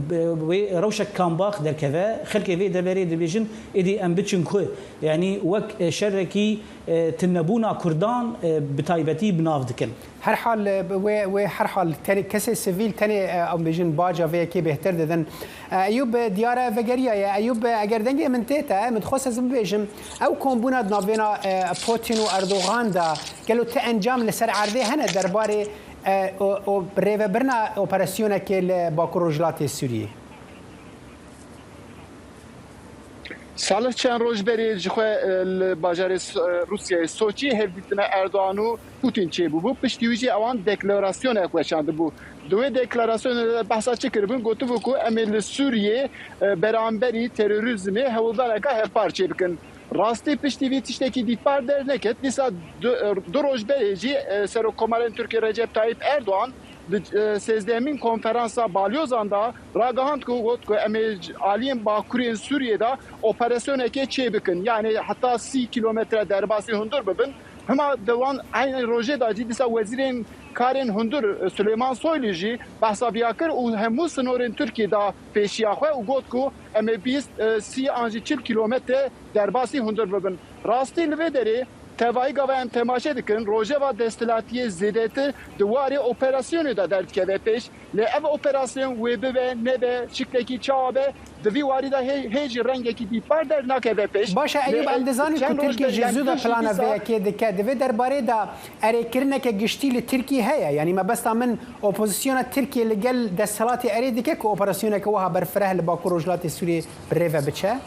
wê rewşek kambax derkeve, xelkê vê deverê dibêjin, êdî em biçin ku, yanî wek, e, şerekî, e, tunebûna Kurdan, e, bi taybetî bi nav dikin. Her hal, e, wê, wê her hal tenê, kesê sivîl tenê, e, em bêjin baca vê yekê bêhtir didin. E, Eyûb, e, diyar e vegeriyaye. Eyûb, e, eger dengê min tê te, min dixwest ez bibêjim, ew kombûna di navbêna, e, Putin û Erdogan de gelo ti encam li ser erdê hene derbarê e, û, û rêvebirina operasyonekê li Bakur Rojhilatê Sûriyê? Salih çend roj berê ji xwe, e, li bajarê S-, e, Rûsyayê Soçî hevdîtina Erdogan û Putin çêbûbû. Piştî wî jî ewan deklarasyonek weşandibû. Di wê deklarasyonê de behsa çi kiribin? Gotibû ku em ê li Sûriyê, e, beramberî terorîzmê hewldaneka hevpar çêbikin. Rastî piştî vî tiştekî dîtbar derneket. Dîsa du, du roj berê jî, e, Serokkomarên Tirkiyê Recep Tayyip Erdogan di, e, sêzdehemîn konferansa balyozan de ragihand ku got ku em ê aliyên bakurên Sûriyê de operasyonekê çêbikin. Yanî heta sî kîlometre derbasî hundir bibin. Hima di wan eynî rojê de jî dîsa wezîrên karên hundir, e, Suleyman Soylu jî behsa viya kir û hemû sinorên Tirkiyê da pêşiya xwe û got ku em ê bîst, e, sî an jî çil kîlometre derbasî hundir bibin. Rastî li vê derê tevahî gava em temaşe dikin, rojeva desthilatiyê zêdetir di warê operasyonê de derdikeve pêş. Lê ev operasyon wê bibe nebe, şiklekî çawa be, di vî warî de hê, hê jî rengekî dîtbar dernakeve pêş. Baş e, Eyûb, em dizanin ku Tirkiye ji zû de plana vê yekê dike. Di vê derbarê de erêkirineke giştî li Tirkiyê heye. Yanî mebesta min opozisyona Tirkiye li gel desthilatê erê dike ku operasyoneke wiha berfireh li Bakur Rojhilatê Sûriyê bi rê ve biçe?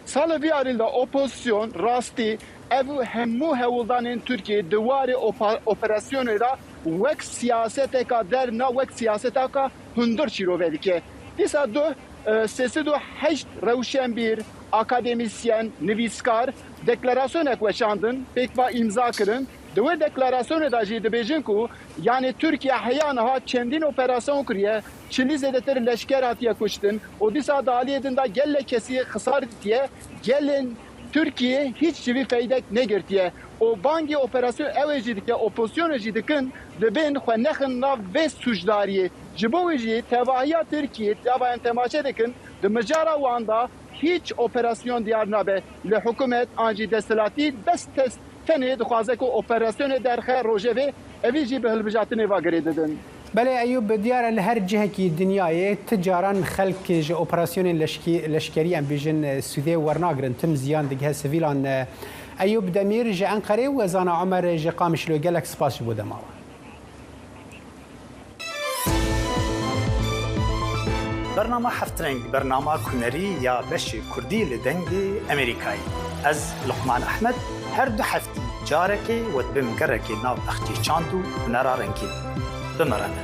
Salih, vî alî de opozisyon rastî ev hemû hewldanên Tirkiyê di warê opa-, operasyonê de wek siyaseteka derna, wek siyaseteka hundir şîrove dike. Dîsa duh, e, sê sed û heşt rewşenbîr, akademîsyen, nivîskar deklarasyonek weşandin, pêkva îmza kirin. Di wê deklarasyonê de jî dibêjin ku, yanî Tirkiye heya niha çendîn operasyon kiriye, çilî zêdetir leşker hatiye kuştin û dîsa di aliyê din de gelek kesî xisar dîtiye, gelên Tirkiye hîç ji vî feydek negirtiye û bangî operasyon ew ê jî dike, opozisyonê jî dikin, dibên xwe nexin nav vê sûcdariyê. Ji bo wî jî tevahiya Tirkiye, gava em temaşe dikin, di mijara wan de hîç operasyon diyar nabe. Li hikûmet an jî desthilatî bes test tenê dixwaze ku operasyonê derxe rojevê, evî jî bi hilbijartinê va girê didin. Belê Eyûb, diyar e li her cihekî dinyayê ti caran xelk ji operasyonên leşkî-, leşkerî, em bêjin, sûdê wernagirin. Tim ziyan digihe sivîlan. Eyûb Demîr ji Enqerê û Ezana Omer ji Qamişlo, gelek spas ji bo dema we. Bernama Heft Reng, bernama kunerî ya beşê kurdî li Dengê Emerîkayê. Ez Luqman Ehmed, her du heftî carekê we dibim gerekê nav bexçê çand û hunera rengîn. Bi me re bin.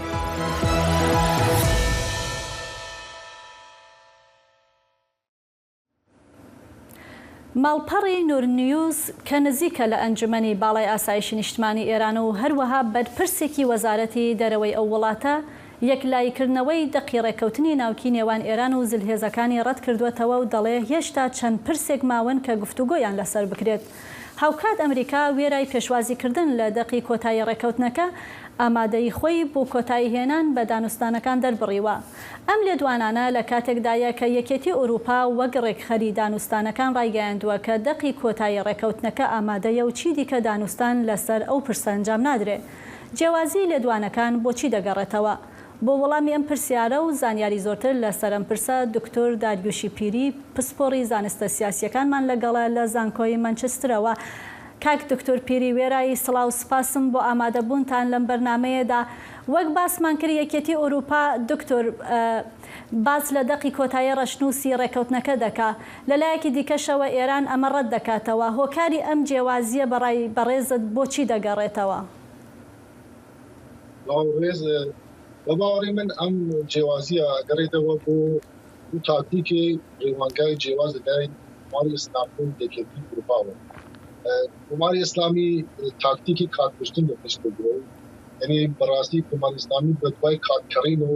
ماڵپەڕی نور نیوز کە نزیکە لە ئەنجومەنی باڵای ئاسایشی نیشتمانی ئێران و هەروەها بەرپرسێکی وەزارەتی دەرەوەی ئەو وڵاتە، یەکلاییکردنەوەی دەقی ڕێکەوتنی ناوکی نێوان ئێران و زلهێزەکانی ڕەت کردووەتەوە و دەڵێ هێشتا چەند پرسێک ماون کە گفتوگۆیان لەسەر بکرێت. هاوکات ئەمریکا وێرای پێشوازیکردن لە دەقی کۆتایی ڕێکەوتنەکە، ئامادەیی خۆی بۆ کۆتایی هێنان بە دانوستانەکان دەربڕیوە. ئەم لێدوانانە لە کاتێکدایە کە یەکێتی ئەوروپا وەک ڕێکخەری دانوستانەکان ڕایگەیاندووە کە دەقی کۆتایی ڕێکەوتنەکە ئامادەیە و چی دیکە دانوستان لەسەر ئەو پرسە ئەنجام نادرێ. جیاوازی لێدوانەکان بۆچی دەگەڕێتەوە؟ بۆ وەڵامی ئەم پرسیارە و زانیاری زۆرتر لەسەر ئەم پرسە، دکتۆر داریوشی پیری، پسپۆڕی زانستە سیاسیەکانمان لەگەڵە لە زانکۆی مانچسترەوە. کاک دکتۆر پیری وێرایی، سڵاو، سپاسم بۆ ئامادەبوونتان لەم بەرنامەیەدا. وەک باسمان کرد، یەکێتی ئەوروپا، دکتۆر، ئە، باس لە دەقی کۆتایی ڕەشنووسی ڕێکەوتنەکە دەکا. لە لایەکی دیکەشەوە ئێران ئەمە ڕەت دەکاتەوە. هۆکاری ئەم جیاوازیە بەڕای بەڕێزت بۆچی دەگەڕێتەوە؟ Sağ ol, rêz. Bi bawerê min em cêwaziya gerê de we bû û taktîkê rêwangayê cêwaz didayên Komarê Îslamî û Yekêtî Ewropa we. E, Komarê Îslamî, e, taktîkê karkuştin li pişt bigire. Yanî bi rastî Komarê Îslamî bi duayê katkerîn û,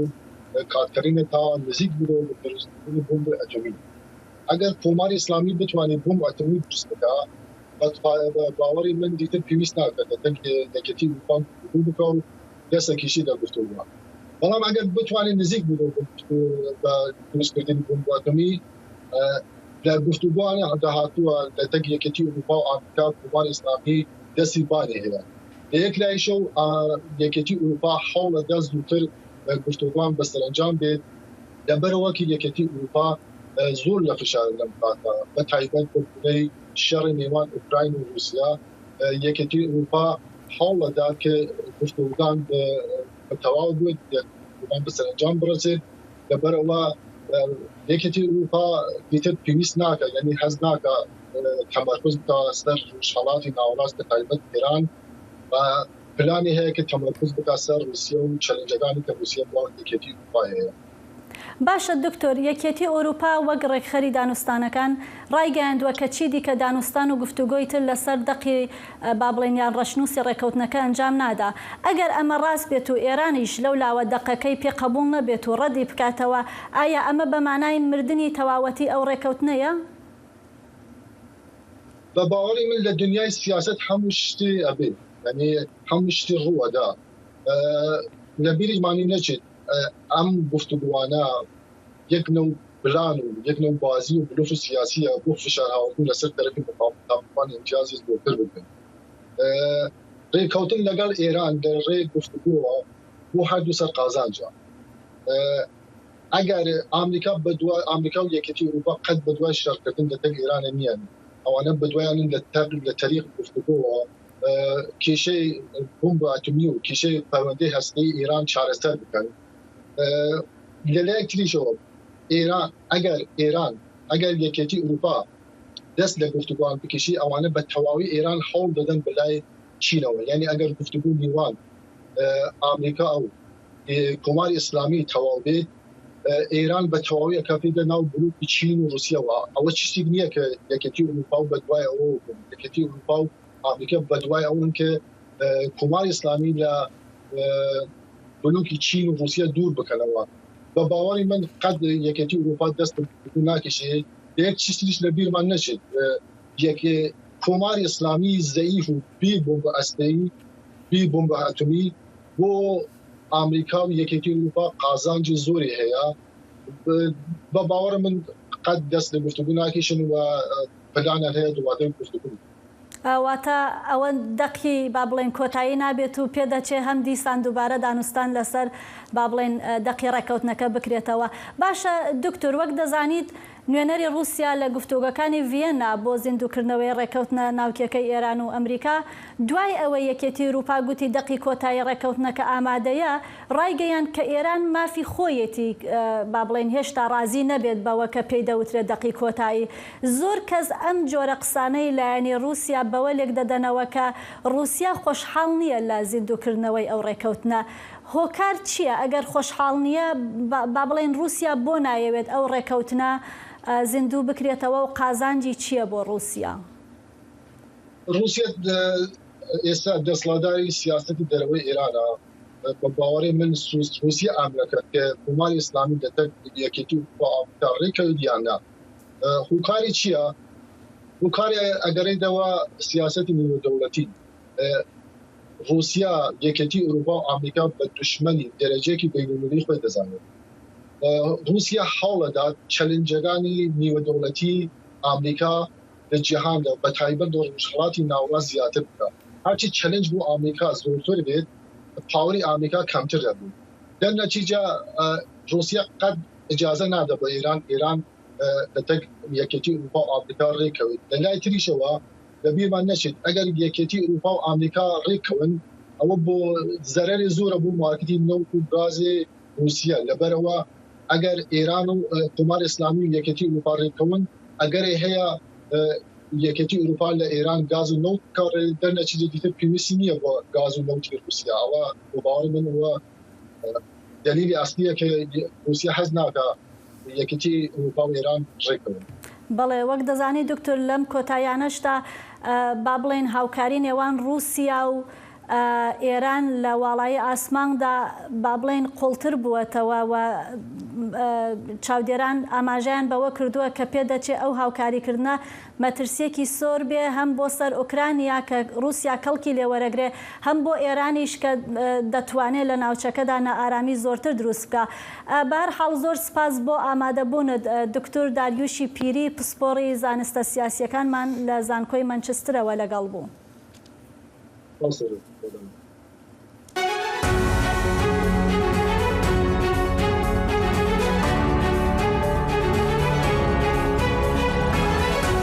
e, katkerîne ta nizîk bû li birîndinê bombe etomî. Eger Komarê Îslamî bitwanî bombe etomî dûst bika, Qet ba-, ba-, bawerî min dîtir pêwîst nake, te dengê Yekêtî Ewropa qebûl bike û دەستە کیشی دە گفتوگوان. بەڵام ئەگەر بتوانین نزیک بوو بە گفتوگو بە دروستکردنی بۆمب ئەتۆمی، لە گفتوگوانە داهاتووە لە تەک یەکێتی ئوروپا و ئامریکا، کۆماری ئیسلامی دەستی بانێ هەیە. لە یەک لایشەو یەکێتی ئوروپا حەوڵە دەست زووتر گفتوگوان بە سەرنجام بێت، لەبەرەوەکی یەکێتی ئوروپا زۆر لە فشار لەم کاتە، بە تایبەت بە بوونەی شەڕی نێوان ئوکراین و رووسیا، یەکێتی ئوروپا حەوڵە دا کە گفتوگان بە تەواو بێت، گفتوگان بە سەرنجام بڕەسێت. لەبەرەوە یەکێتی ئوروپا دیتر پێویست ناکە، یعنی هەز ناکە تەمەرکز بکە سەر ڕۆژهەڵاتی ناوەڕاست، بە تایبەت ئێران، و پلانی هەیە کە تەمەرکز بکە سەر رووسیا و چەلنجەکانی کە رووسیا بۆ یەکێتی ئوروپا هەیە. باشە دکتۆر، یەکێتی ئەوروپا وەک ڕێکخەری دانوستانەکان ڕایگەیاندووە کە چی دیکە دانوستان و گفتوگۆی تر لەسەر دەقی با بڵێن یان ڕەشنووسی ڕێکەوتنەکە ئەنجام نادا. ئەگەر ئەمە ڕاست بێت و ئێرانیش لەو لاوە دەقەکەی پێ قبوڵ نەبێت و ڕەدی بکاتەوە، ئایا ئەمە بە مانای مردنی تەواوەتی ئەو ڕێکەوتنەیە؟ بە باوەڕی من لە دنیای سیاسەت هەموو شتێ ئەبێ، یعنی هەموو شتێ ڕووەدا. لە بیریمانی نەچێت ئەم گفتوگوانە یەک نەو پلان و یەک نەو بازی و بلوف سیاسیە بۆ فشار هاوردن لەسەر تەرەفی مقابل تا بتوانن امتیازی زۆرتر بگرن. ڕێکەوتن لەگەڵ ئێران لە ڕێ گفتوگۆوە بۆ هەردوو سەر قازانجە. ئەگەر ئامریکا بە دوای ئامریکا و یەکێتی ئەوروپا قەت بە دوای شەڕکردن لە تەک ئێرانە نییە، ئەوانە بە دوایانن لە تەر لە تەریق گفتوگۆوە کێشەی بۆمب ئەتومی و کێشەی پەروەندەی هەستەی ئێران چارەسەر بکەن. لە لایەک تریشەوە ئێران ئەگەر ئێران ئەگەر یەکێتی ئەوروپا دەست لە گفتوگوان بکشی، ئەوانە بە تەواوی ئێران هەوڵ دەدەن بە لای چینەوە. یعنی ئەگەر گفتوگو نیوان ئامریکا ئەو کۆماری ئیسلامی تەواو بێت، ئێران بە تەواوی ئەکاتێتە ناو بلوکی چین و رووسیەوە. ئەوە چشتێک نییە کە یەکێتی ئەوروپا و بە دوای ئەوە یەکێتی ئەوروپا و ئامریکا بە دوای ئەوەن کە کۆماری ئیسلامی لە بلوکی چین و رووسیا دوور بکەنەوە. بە باوەڕی من قەت یەکێتی ئەوروپا دەست ناکشێ. یەک چشتیش لە بیرمان نەچێت، یەکێ کۆماری ئیسلامی زەیف و بی بۆمب ئەستەیی، بی بۆمب ئەتومی بۆ ئامریکا و یەکێتی ئەوروپا قازانجی زۆری هەیە. بە باوەڕ من قەت دەست لە گفتوگو ناکیشن و پلانیان هەیە دوواتر گفتوگو. واتە ئەوە دەقی با بڵێن کۆتایی نابێت و پێدەچێ هەم دیسان دووبارە دانوستان لەسەر با بڵێن دەقی ڕێکەوتنەکە بکرێتەوە. باشە دکتۆر، وەک دەزانیت نوێنەری رووسیا لە گفتوگەکانی ڤیەنا بۆ زیندووکردنەوەی ڕێکەوتنە ناوکیەکەی ئێران و ئەمریکا، دوای ئەوەی یەکێتی ئەوروپا گوتی دەقی کۆتایی ڕێکەوتنەکە ئامادەیە، ڕایگەیاند کە ئێران مافی خۆیەتی با بڵێن هێشتا ڕازی نەبێت بەوە کە پێی دەوترێت دەقی کۆتایی. زۆر کەس ئەم جۆرە قسانەی لایەنی رووسیا بەوە لێک دەدەنەوە کە رووسیا خۆشحاڵ نییە لە زیندووکردنەوەی ئەو ڕێکەوتنە. هۆکار چییە؟ ئەگەر خۆشحاڵ نییە، با بڵێن رووسیا بۆ نایەوێت ئەو ڕێکەوتنە زیندوو بکرێتەوە و قازانجی چییە بۆ رووسیا؟ رووسیا ئێستا دەسڵاتداری سیاسەتی دەرەوەی ئێرانە. بە باوەڕی من رووسیا ئامرەکە کە کۆماری ئیسلامی دەتەک یەکێتی ئەوروپا ئامریکا ڕێکەوت یان نا. هوکاری چییە؟ هوکاری ئەگەرێتەوە سیاسەتی نیوە دەوڵەتی. رووسیا یەکێتی ئەوروپا و ئامریکا بە دوشمەنی دەرەجەیەکی بینولمەلی خۆی دەزانێت. رووسیا حاڵەدا چەلنجەکانی نیوە دەوڵەتی ئامریکا لە جیهاندا بە تایبەت لە ڕۆژهەڵاتی ناوەڕاست زیاتر بکە. هەرچی چەلنج بۆ ئامریکا زۆرتر بێت، پاوەری ئامریکا کەمتر دەبوو. دەرنەتیجە رووسیا قەت ئجازە نادە بە ئێران ئێران لە تەک یەکێتی ئەوروپا و ئامریکا ڕێکەوێت. لە لای تریشەوە لە بیرمان نەچێت ئەگەر یەکێتی ئەوروپا و ئامریکا ڕێکەون، ئەوە بۆ زەرەرێ زۆرە بۆ مارکتی نەوت و گازێ رووسیا. لەبەرەوە ئەگەر ئێران و کۆمار ئیسلامی و یەکێتی ئەوروپا ڕێکەون، ئەگەرێ هەیە یەکێتی ئەوروپا لە ئێران گاز و نەوت بکڕێ، دەرنەچێت دیتر پێویستی نییە بۆ گاز و نەوتی رووسیا. ئەوە بە باوەڕی من ئەوە دەلیلی ئەسلییە کە رووسیا حەز ناکا یەکێتی ئەوروپا و ئێران ڕێکەون. بەڵێ، وەک دەزانی دکتۆر، لەم کۆتاییانەشدا با بڵێن هاوکاری نێوان رووسیا و ئێران لە واڵایی ئاسماندا، با بڵێن، قوڵتر بووەتەوە و، ئە، چاودێران ئاماژەیان بەوە کردووە کە پێدەچێ ئەو هاوکاریکردنە مەترسیەکی سۆر بێ، هەم بۆ سەر ئۆکرانیا کە رووسیا کەڵکی لێوەرەگرێ، هەم بۆ ئێرانیش کە، ئە، دەتوانێت لە ناوچەکەدا نائارامی زۆرتر دروست بکە. ئە، بە هەر حاڵ، زۆر سپاس بۆ ئامادەبوونت. ئە، دکتور داریوشی پیری، پسپۆڕی زانستە سیاسیەکانمان لە زانکۆی مانچسترەوە لەگەڵ بوو.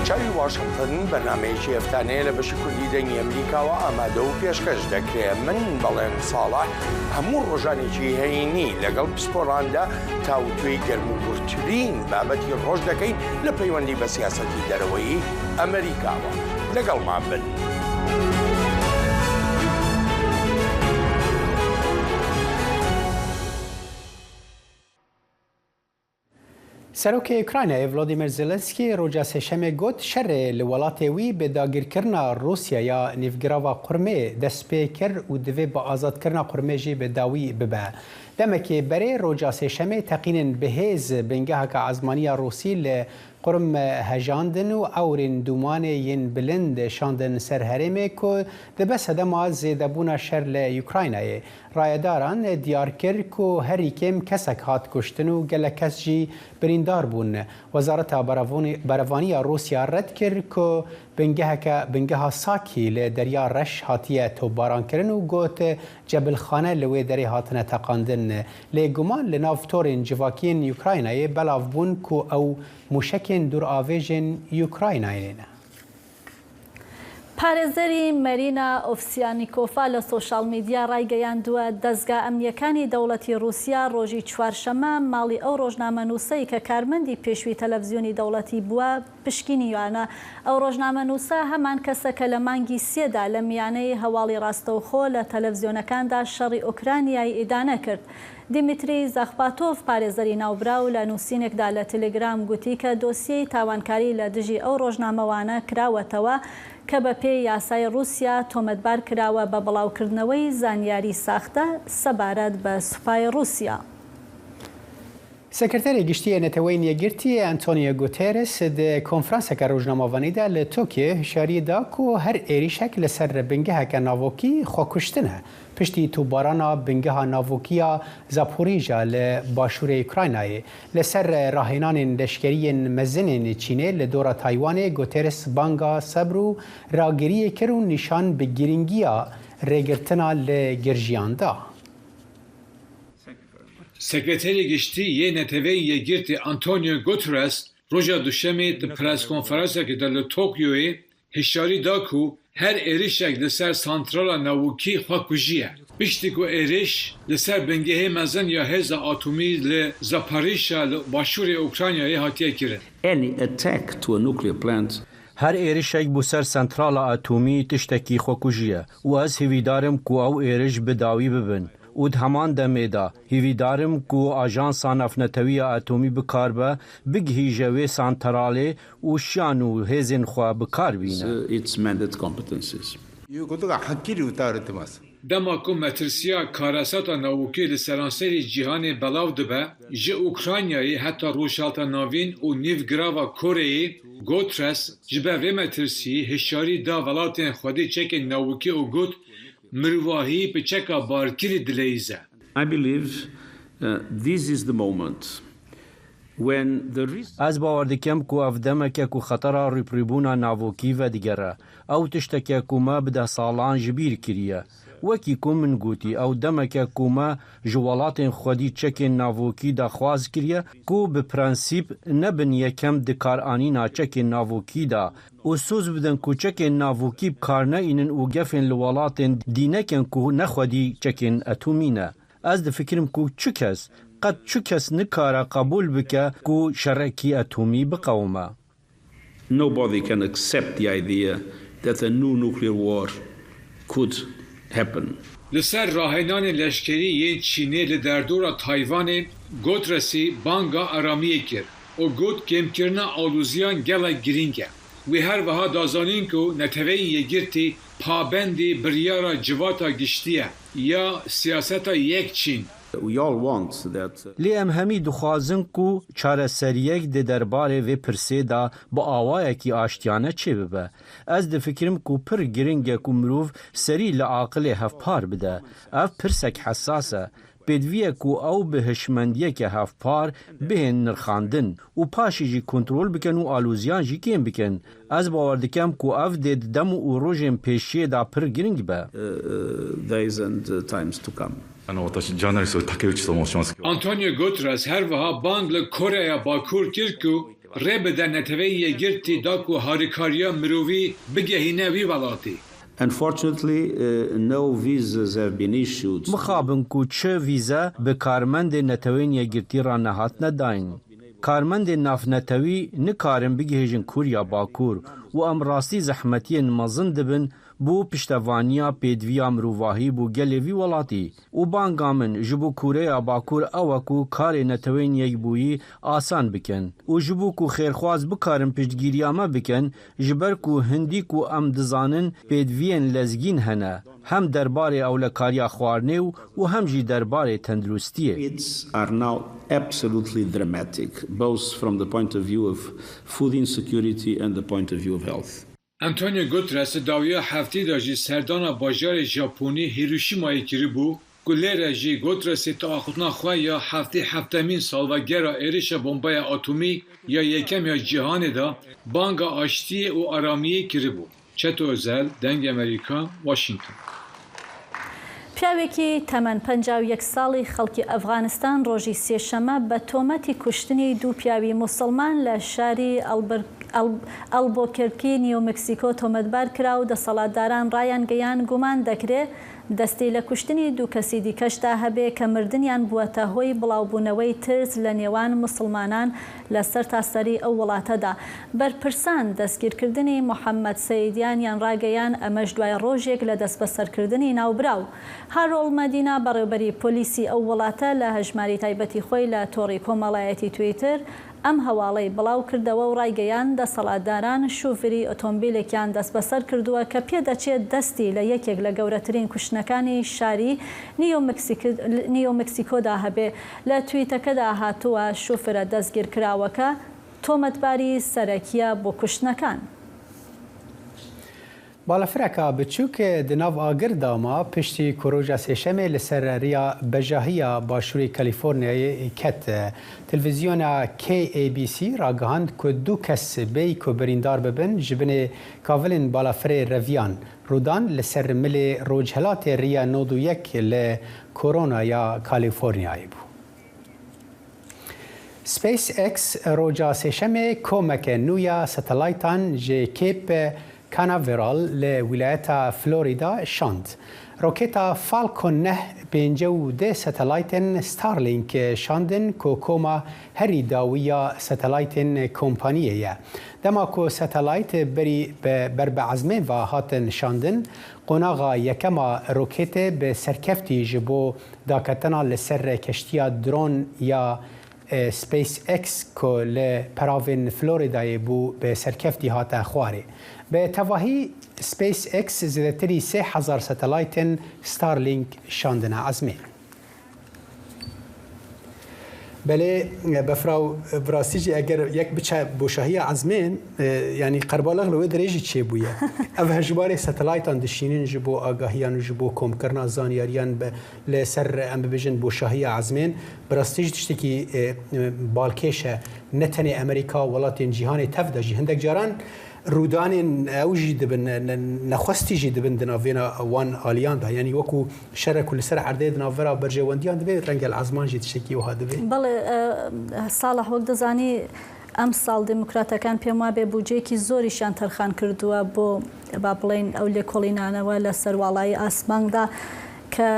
چاوی واشنگتن بەرنامەیەکی هەفتانەیە لە بەشی کوردی دەنگی ئەمریکاوە ئامادە و پێشکەش دەکرێت. من بەڵێن ساڵح هەموو ڕۆژانێکی هەینی لەگەڵ پسپۆراندا تاوتوێی گەرم و گورترین بابەتی ڕۆژ دەکەین لە پەیوەندی بە سیاسەتی دەرەوەی ئەمریکاوە. لەگەڵمان بن. Serokê Ukraynayê Volodymyr Zelensky roja Sêşemê got, şerê li welatê wî bi dagirkirina Rûsya ya nîvgirava Qurmê dest pê kir û divê bi azadkirina Qurmê jî bi dawî bibe. Demekê berê roja Sêşemê teqînên bi hêz bingeheke ezmaniya Rûsî li Qurm hejandin û ewrên dûmanê yên bilind şandin ser herêmê ku dibe sedema zêdebûna şer li Ukraynayê. Rayedaran diyar kir ku herî kêm kesek hat kuştin û gelek kes jî birîndar bûn. Wezareta Berevûnî-, Berevaniya Rûsya red kir ku bingeheke, bingeha Sakî li Derya Reş hatiye topbarankirin û got, cebilxane li wê derê hatine teqandin. Lê guman li nav torên civakiyên Ukraynayê belav bûn ku ew mûşekên dûravêjên Ukraynayê ne. پارێزەری مەرینا ئۆفسیانیکۆفا لە سۆشیال میدیا ڕایگەیاندووە، دەزگا ئەمنیەکانی دەوڵەتی ڕووسیا ڕۆژی چوارشەممە ماڵی ئەو ڕۆژنامەنووسەی کە کارمەندی پێشووی تەلەڤزیۆنی دەوڵەتی بووە، پشکنیویانە. ئەو ڕۆژنامەنووسە هەمان کەسە کە لە مانگی سێدا لە میانەی هەواڵی ڕاستەوخۆ لە تەلەڤزیۆنەکاندا شەڕی ئۆکرانیای ئیدانە کرد. دیمیتری زاخپاتۆف، پارێزەری ناوبراو، لە نووسینێکدا لە تیلیگرام گوتی کە دۆسیەی تاوانکاری لە دژی ئەو ڕۆژنامەوانە کراوەتەوە کە بە پێی یاسای ڕووسیا تۆمەتبار کراوە بە بڵاوکردنەوەی زانیاری ساختە سەبارەت بە سوپای ڕووسیا. Sekreterê Giştî yê Neteweyên Yekgirtî Antonio Guterres di konferanseke rojnamevanî de li Tokyoyê hişyariyê da ku her êrîşek li ser bingeheke navokî xwekuştin e, piştî topbarana bingeha navokî ya Zaporizhzhia li başûrê Ukraynayê. Li ser rahênanên leşkerî yên mezin ên Çînê li dora Taywanê, Guterres banga sebr û ragiriyê kir û nîşan bi girîngiya rêgirtina li girjiyan da. Sekreterê Giştî yê Neteweyên Yekgirtî Antonio Guterres roja Duşemê di preskonferansekê de li Tokyoyê hişyarî da ku her êrişek li ser santrala navokî xwekujî ye. Piştî ku êriş li ser bingehê mezin ya hêza atomî li Zaporizhzhia li başûrê Ukraynayê hatiye kirin. Any attack to a nuclear plant Her êrişek bo ser santrala atomî tiştekî xwekujî ye û ez hîvîdar im ku ew êriş bi dawî bibin û di heman demê de hîvîdar im ku Ajansa Navnetewî ya Atomî bikaribe bigihîje wê santralê û şiyan û hêzên xwe bi kar bîne. Its mandate competencies. Dema ku metirsiya karesata navokî li seranserî cîhanê belav dibe, ji Ukraynayê heta Rojhilata Navîn û Nîvgirava Koreyê, Guterres ji ber vê metirsiyê hişyarî da welatên xwedî çekên navokî û got, Mirovahî bi çeka barkirî dileyîze. I believe, uh, this is the moment when the risk Ez bawer dikim ku ev demek e ku xetera rûpirûbûna navokî vedigere. Ew tiştek e ku me bi deh salan ji bîr kiriye. Wekî ku min gotî, ew demek e ku me ji welatên xwedî çekên navokî daxwaz kiriye ku bi prensîp nebin yekem di karanîna çekên navokî de û soz bidin ku çekên navokî bi kar neînin û gefên li welatên dî nekin ku ne xwedî çekên etomî ne. Ez difikirim ku çi kes, qet çi kes nikare qebûl bike ku şerekî etomî biqewime. Nobody can accept the idea that a new nuclear war could happen. Li ser rahênanên leşkerî yên Çînê li derdora Taywanê, Guterresî banga aramiyê kir û got, kêmkirina alûziyan gelek girîng e. Wî her wiha da zanîn ku Neteweyên Yekgirtî pabendî biryara civata giştî ye ya siyaseta yek Çîn. We all want that. Lê em hemî dixwazin ku çareseriyek di derbarê vê pirsê de bi awayekî aştiyane çêbibe. Ez difikirim ku pir giring e ku mirov serî li aqilê hevpar bide. Ev pirsek hesas e. Pêdiviye ku ew bi hişmendiyeke hevpar bihên nirxandin û paşê jî kontrol bikin û aloziyan jî kêm bikin. Ez bawer dikim ku ev dê di dem û rojên pêşiyê de pir giring be. Uh, days and, uh, times to come. あの、私、ジャーナリストで竹内と申します。 Antonio Guterres her wiha bang li Koreya Bakur kir ku rê bide Neteweyên Yekgirtî da ku harîkariya mirovî bigehîne wî welatî. Unfortunately, uh, no visas have been issued. Mixabin ku çi vîze bi karmendên Neteweyên Yekgirtî re nehatine dayîn. Karmendên navnetewî nikarin bigihêjin Kûriya Bakur û em rastî zehmetiyên mezin dibin bo piştevaniya pêdiviya mirovahî bo gelê vî welatî. Û banga min ji bo Kûreya Bakur ew e ku karê Neteweyên Yekbûyî asan bikin û ji bo ku xêrxwaz bikarin piştgiriya me bikin, ji ber ku hindî ku em dizanin pêdiviyên lezgîn hene, hem derbarê ewlekariya xwarinê û, û hem jî derbarê tenduristiyê. It's are now absolutely dramatic, both from the point of view of food insecurity and the point of view of health. Antonio Guterres di dawiya heftê de jî serdana bajarê Japonî Hiroşîmayê kiribû, ku lê re jî Guterresê di axiftina xwe ya heftê heftemîn salvegera êrişa bombaya atomî ya yekem ya cîhanê de banga aştiyê û aramiyê kiribû. Çeto Özel, Dengê Amerîka, Washington. پیاوێکی تەمەن پەنجا و یەک ساڵی خەڵکی ئەفغانستان ڕۆژی سێشەممە بە تۆمەتی کوشتنی دوو پیاوی موسڵمان لە شاری ئەلبر-، ئەل-، ئەلبۆکرکی نیو مکسیکۆ تۆمەتبار کرا و دەسەڵاتداران ڕایان گەیان گومان دەکرێ دەستی لە کوشتنی دوو کەسی دیکەشدا هەبێ کە مردنیان بووەتە هۆی بڵاوبوونەوەی ترس لە نێوان موسڵمانان لە سەرتاسەری ئەو وڵاتەدا. بەرپرسان دەستگیرکردنی محەممەد سەیدیانیان ڕاگەیان، ئەمەش دوای ڕۆژێک لە دەستبەسەرکردنی ناوبراو. هارۆڵ مەدینا، بەڕێوبەری پۆلیسی ئەو وڵاتە، لە هەژماری تایبەتی خۆی لە تۆڕی کۆمەڵایەتی تویتر ئەم هەواڵەی بڵاو کردەوە و ڕایگەیاند، دەسەڵاتداران شوفری ئۆتۆمبیلێکیان دەستبەسەر کردووە کە پێدەچێت دەستی لە یەکێک لە گەورەترین کوشتنەکانی شاری نیو مکسیک-، نیو مکسیکۆدا هەبێ. لە تویتەکەدا هاتووە، شوفرە دەستگیرکراوەکە تۆمەتباری سەرەکیە بۆ کوشتنەکان. Balafireka biçûk di nav agir de ma piştî ku roja Sêşemê li ser riya bejahiya Başûrê Kalîforniyayê ket. Televîzyona K A B C ragihand ku du kes bêyî ku birîndar bibin ji binê kavilên balafirê reviyan. Rûdan li ser milê rojhilatê riya nod û yek li Corona ya Kalîforniyayê bû. SpaceX roja Sêşemê komeke nû ya satelaytan ji Cape Canaveral li wîlayeta Florida şand. Roketa Falcon neh pêncî û du satelaytên Starlink şandin ku koma herî dawî ya satelaytên kompaniyê ye. Dema ku satelayt berî bi, ber bi ezmên ve hatin şandin, qonaxa yekem a roketê bi serkeftî ji bo daketina li ser keştiya dron ya, e, SpaceX ku li peravên Floridayê bû, bi serkeftî hate xwarê. Bi tevahî SpaceX zêdetirî sê hezar satelaytên Starlink şandine ezmên. Belê, befra û bi rastî jî eger yek biçe boşahiya ezmên, e, yanî qerbalix li wê derê jî çêbûye. Ev hejmarê satelaytan dişînin ji bo agahiyan û ji bo komkirina zanyariyan be, li ser, em bibêjin, boşahiya ezmên. Bi rastî jî tiştekî, e, e, balkêş e. Ne tenê Amerîka, welatên cîhanê tev de jî hindek caran rûdanên ew jî dibin, ne-, ne-, nexwestî jî dibin di navêna wan aliyan de. Yanî wekû şerek û li ser erdê di navbera berjewendiyan dibê, renge li ezman jî tiştekî wiha dibê. بەڵێ، ئە، ساڵح، وەک دەزانی، ئەم ساڵ دموکراتەکان پێم وابێ بودجەیەکی زۆریشیان تەرخان کردووە بۆ، با بڵێن، ئەو لێکۆڵینانەوە لە سەرواڵایی ئاسماندا کە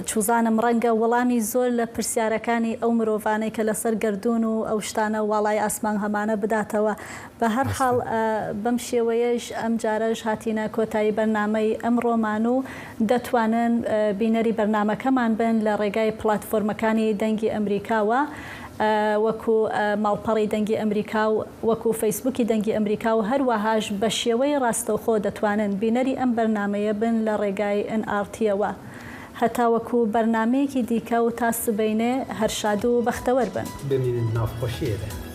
چوزانم ڕەنگە وەڵامی زۆر لە پرسیارەکانی ئەو مرۆڤانەی کە لەسەر گەردوون و ئەو شتانە واڵای ئاسمان هەمانە بداتەوە. بە هەر حاڵ، ئە، بەم شێوەیەش ئەم جارەش هاتینە کۆتایی بەرنامەی ئەمڕۆمان و دەتوانن، ئە، بینەری بەرنامەکەمان بن لە ڕێگای پلاتفۆرمەکانی دەنگی ئەمریکاوە. وەکو ماڵپەڕی دەنگی ئەمریکا و وەکو فەیسبووکی دەنگی ئەمریکا و هەروەهاش بە شێوەی ڕاستەوخۆ دەتوانن بینەری ئەم بەرنامەیە بن لە ڕێگای ئێن ئاڕ تییەوە. هەتا وەکو بەرنامەیەکی دیکە و تا سبەینێ هەر شاد و بەختەوەر بن. بمینن ناوخۆشیەدە.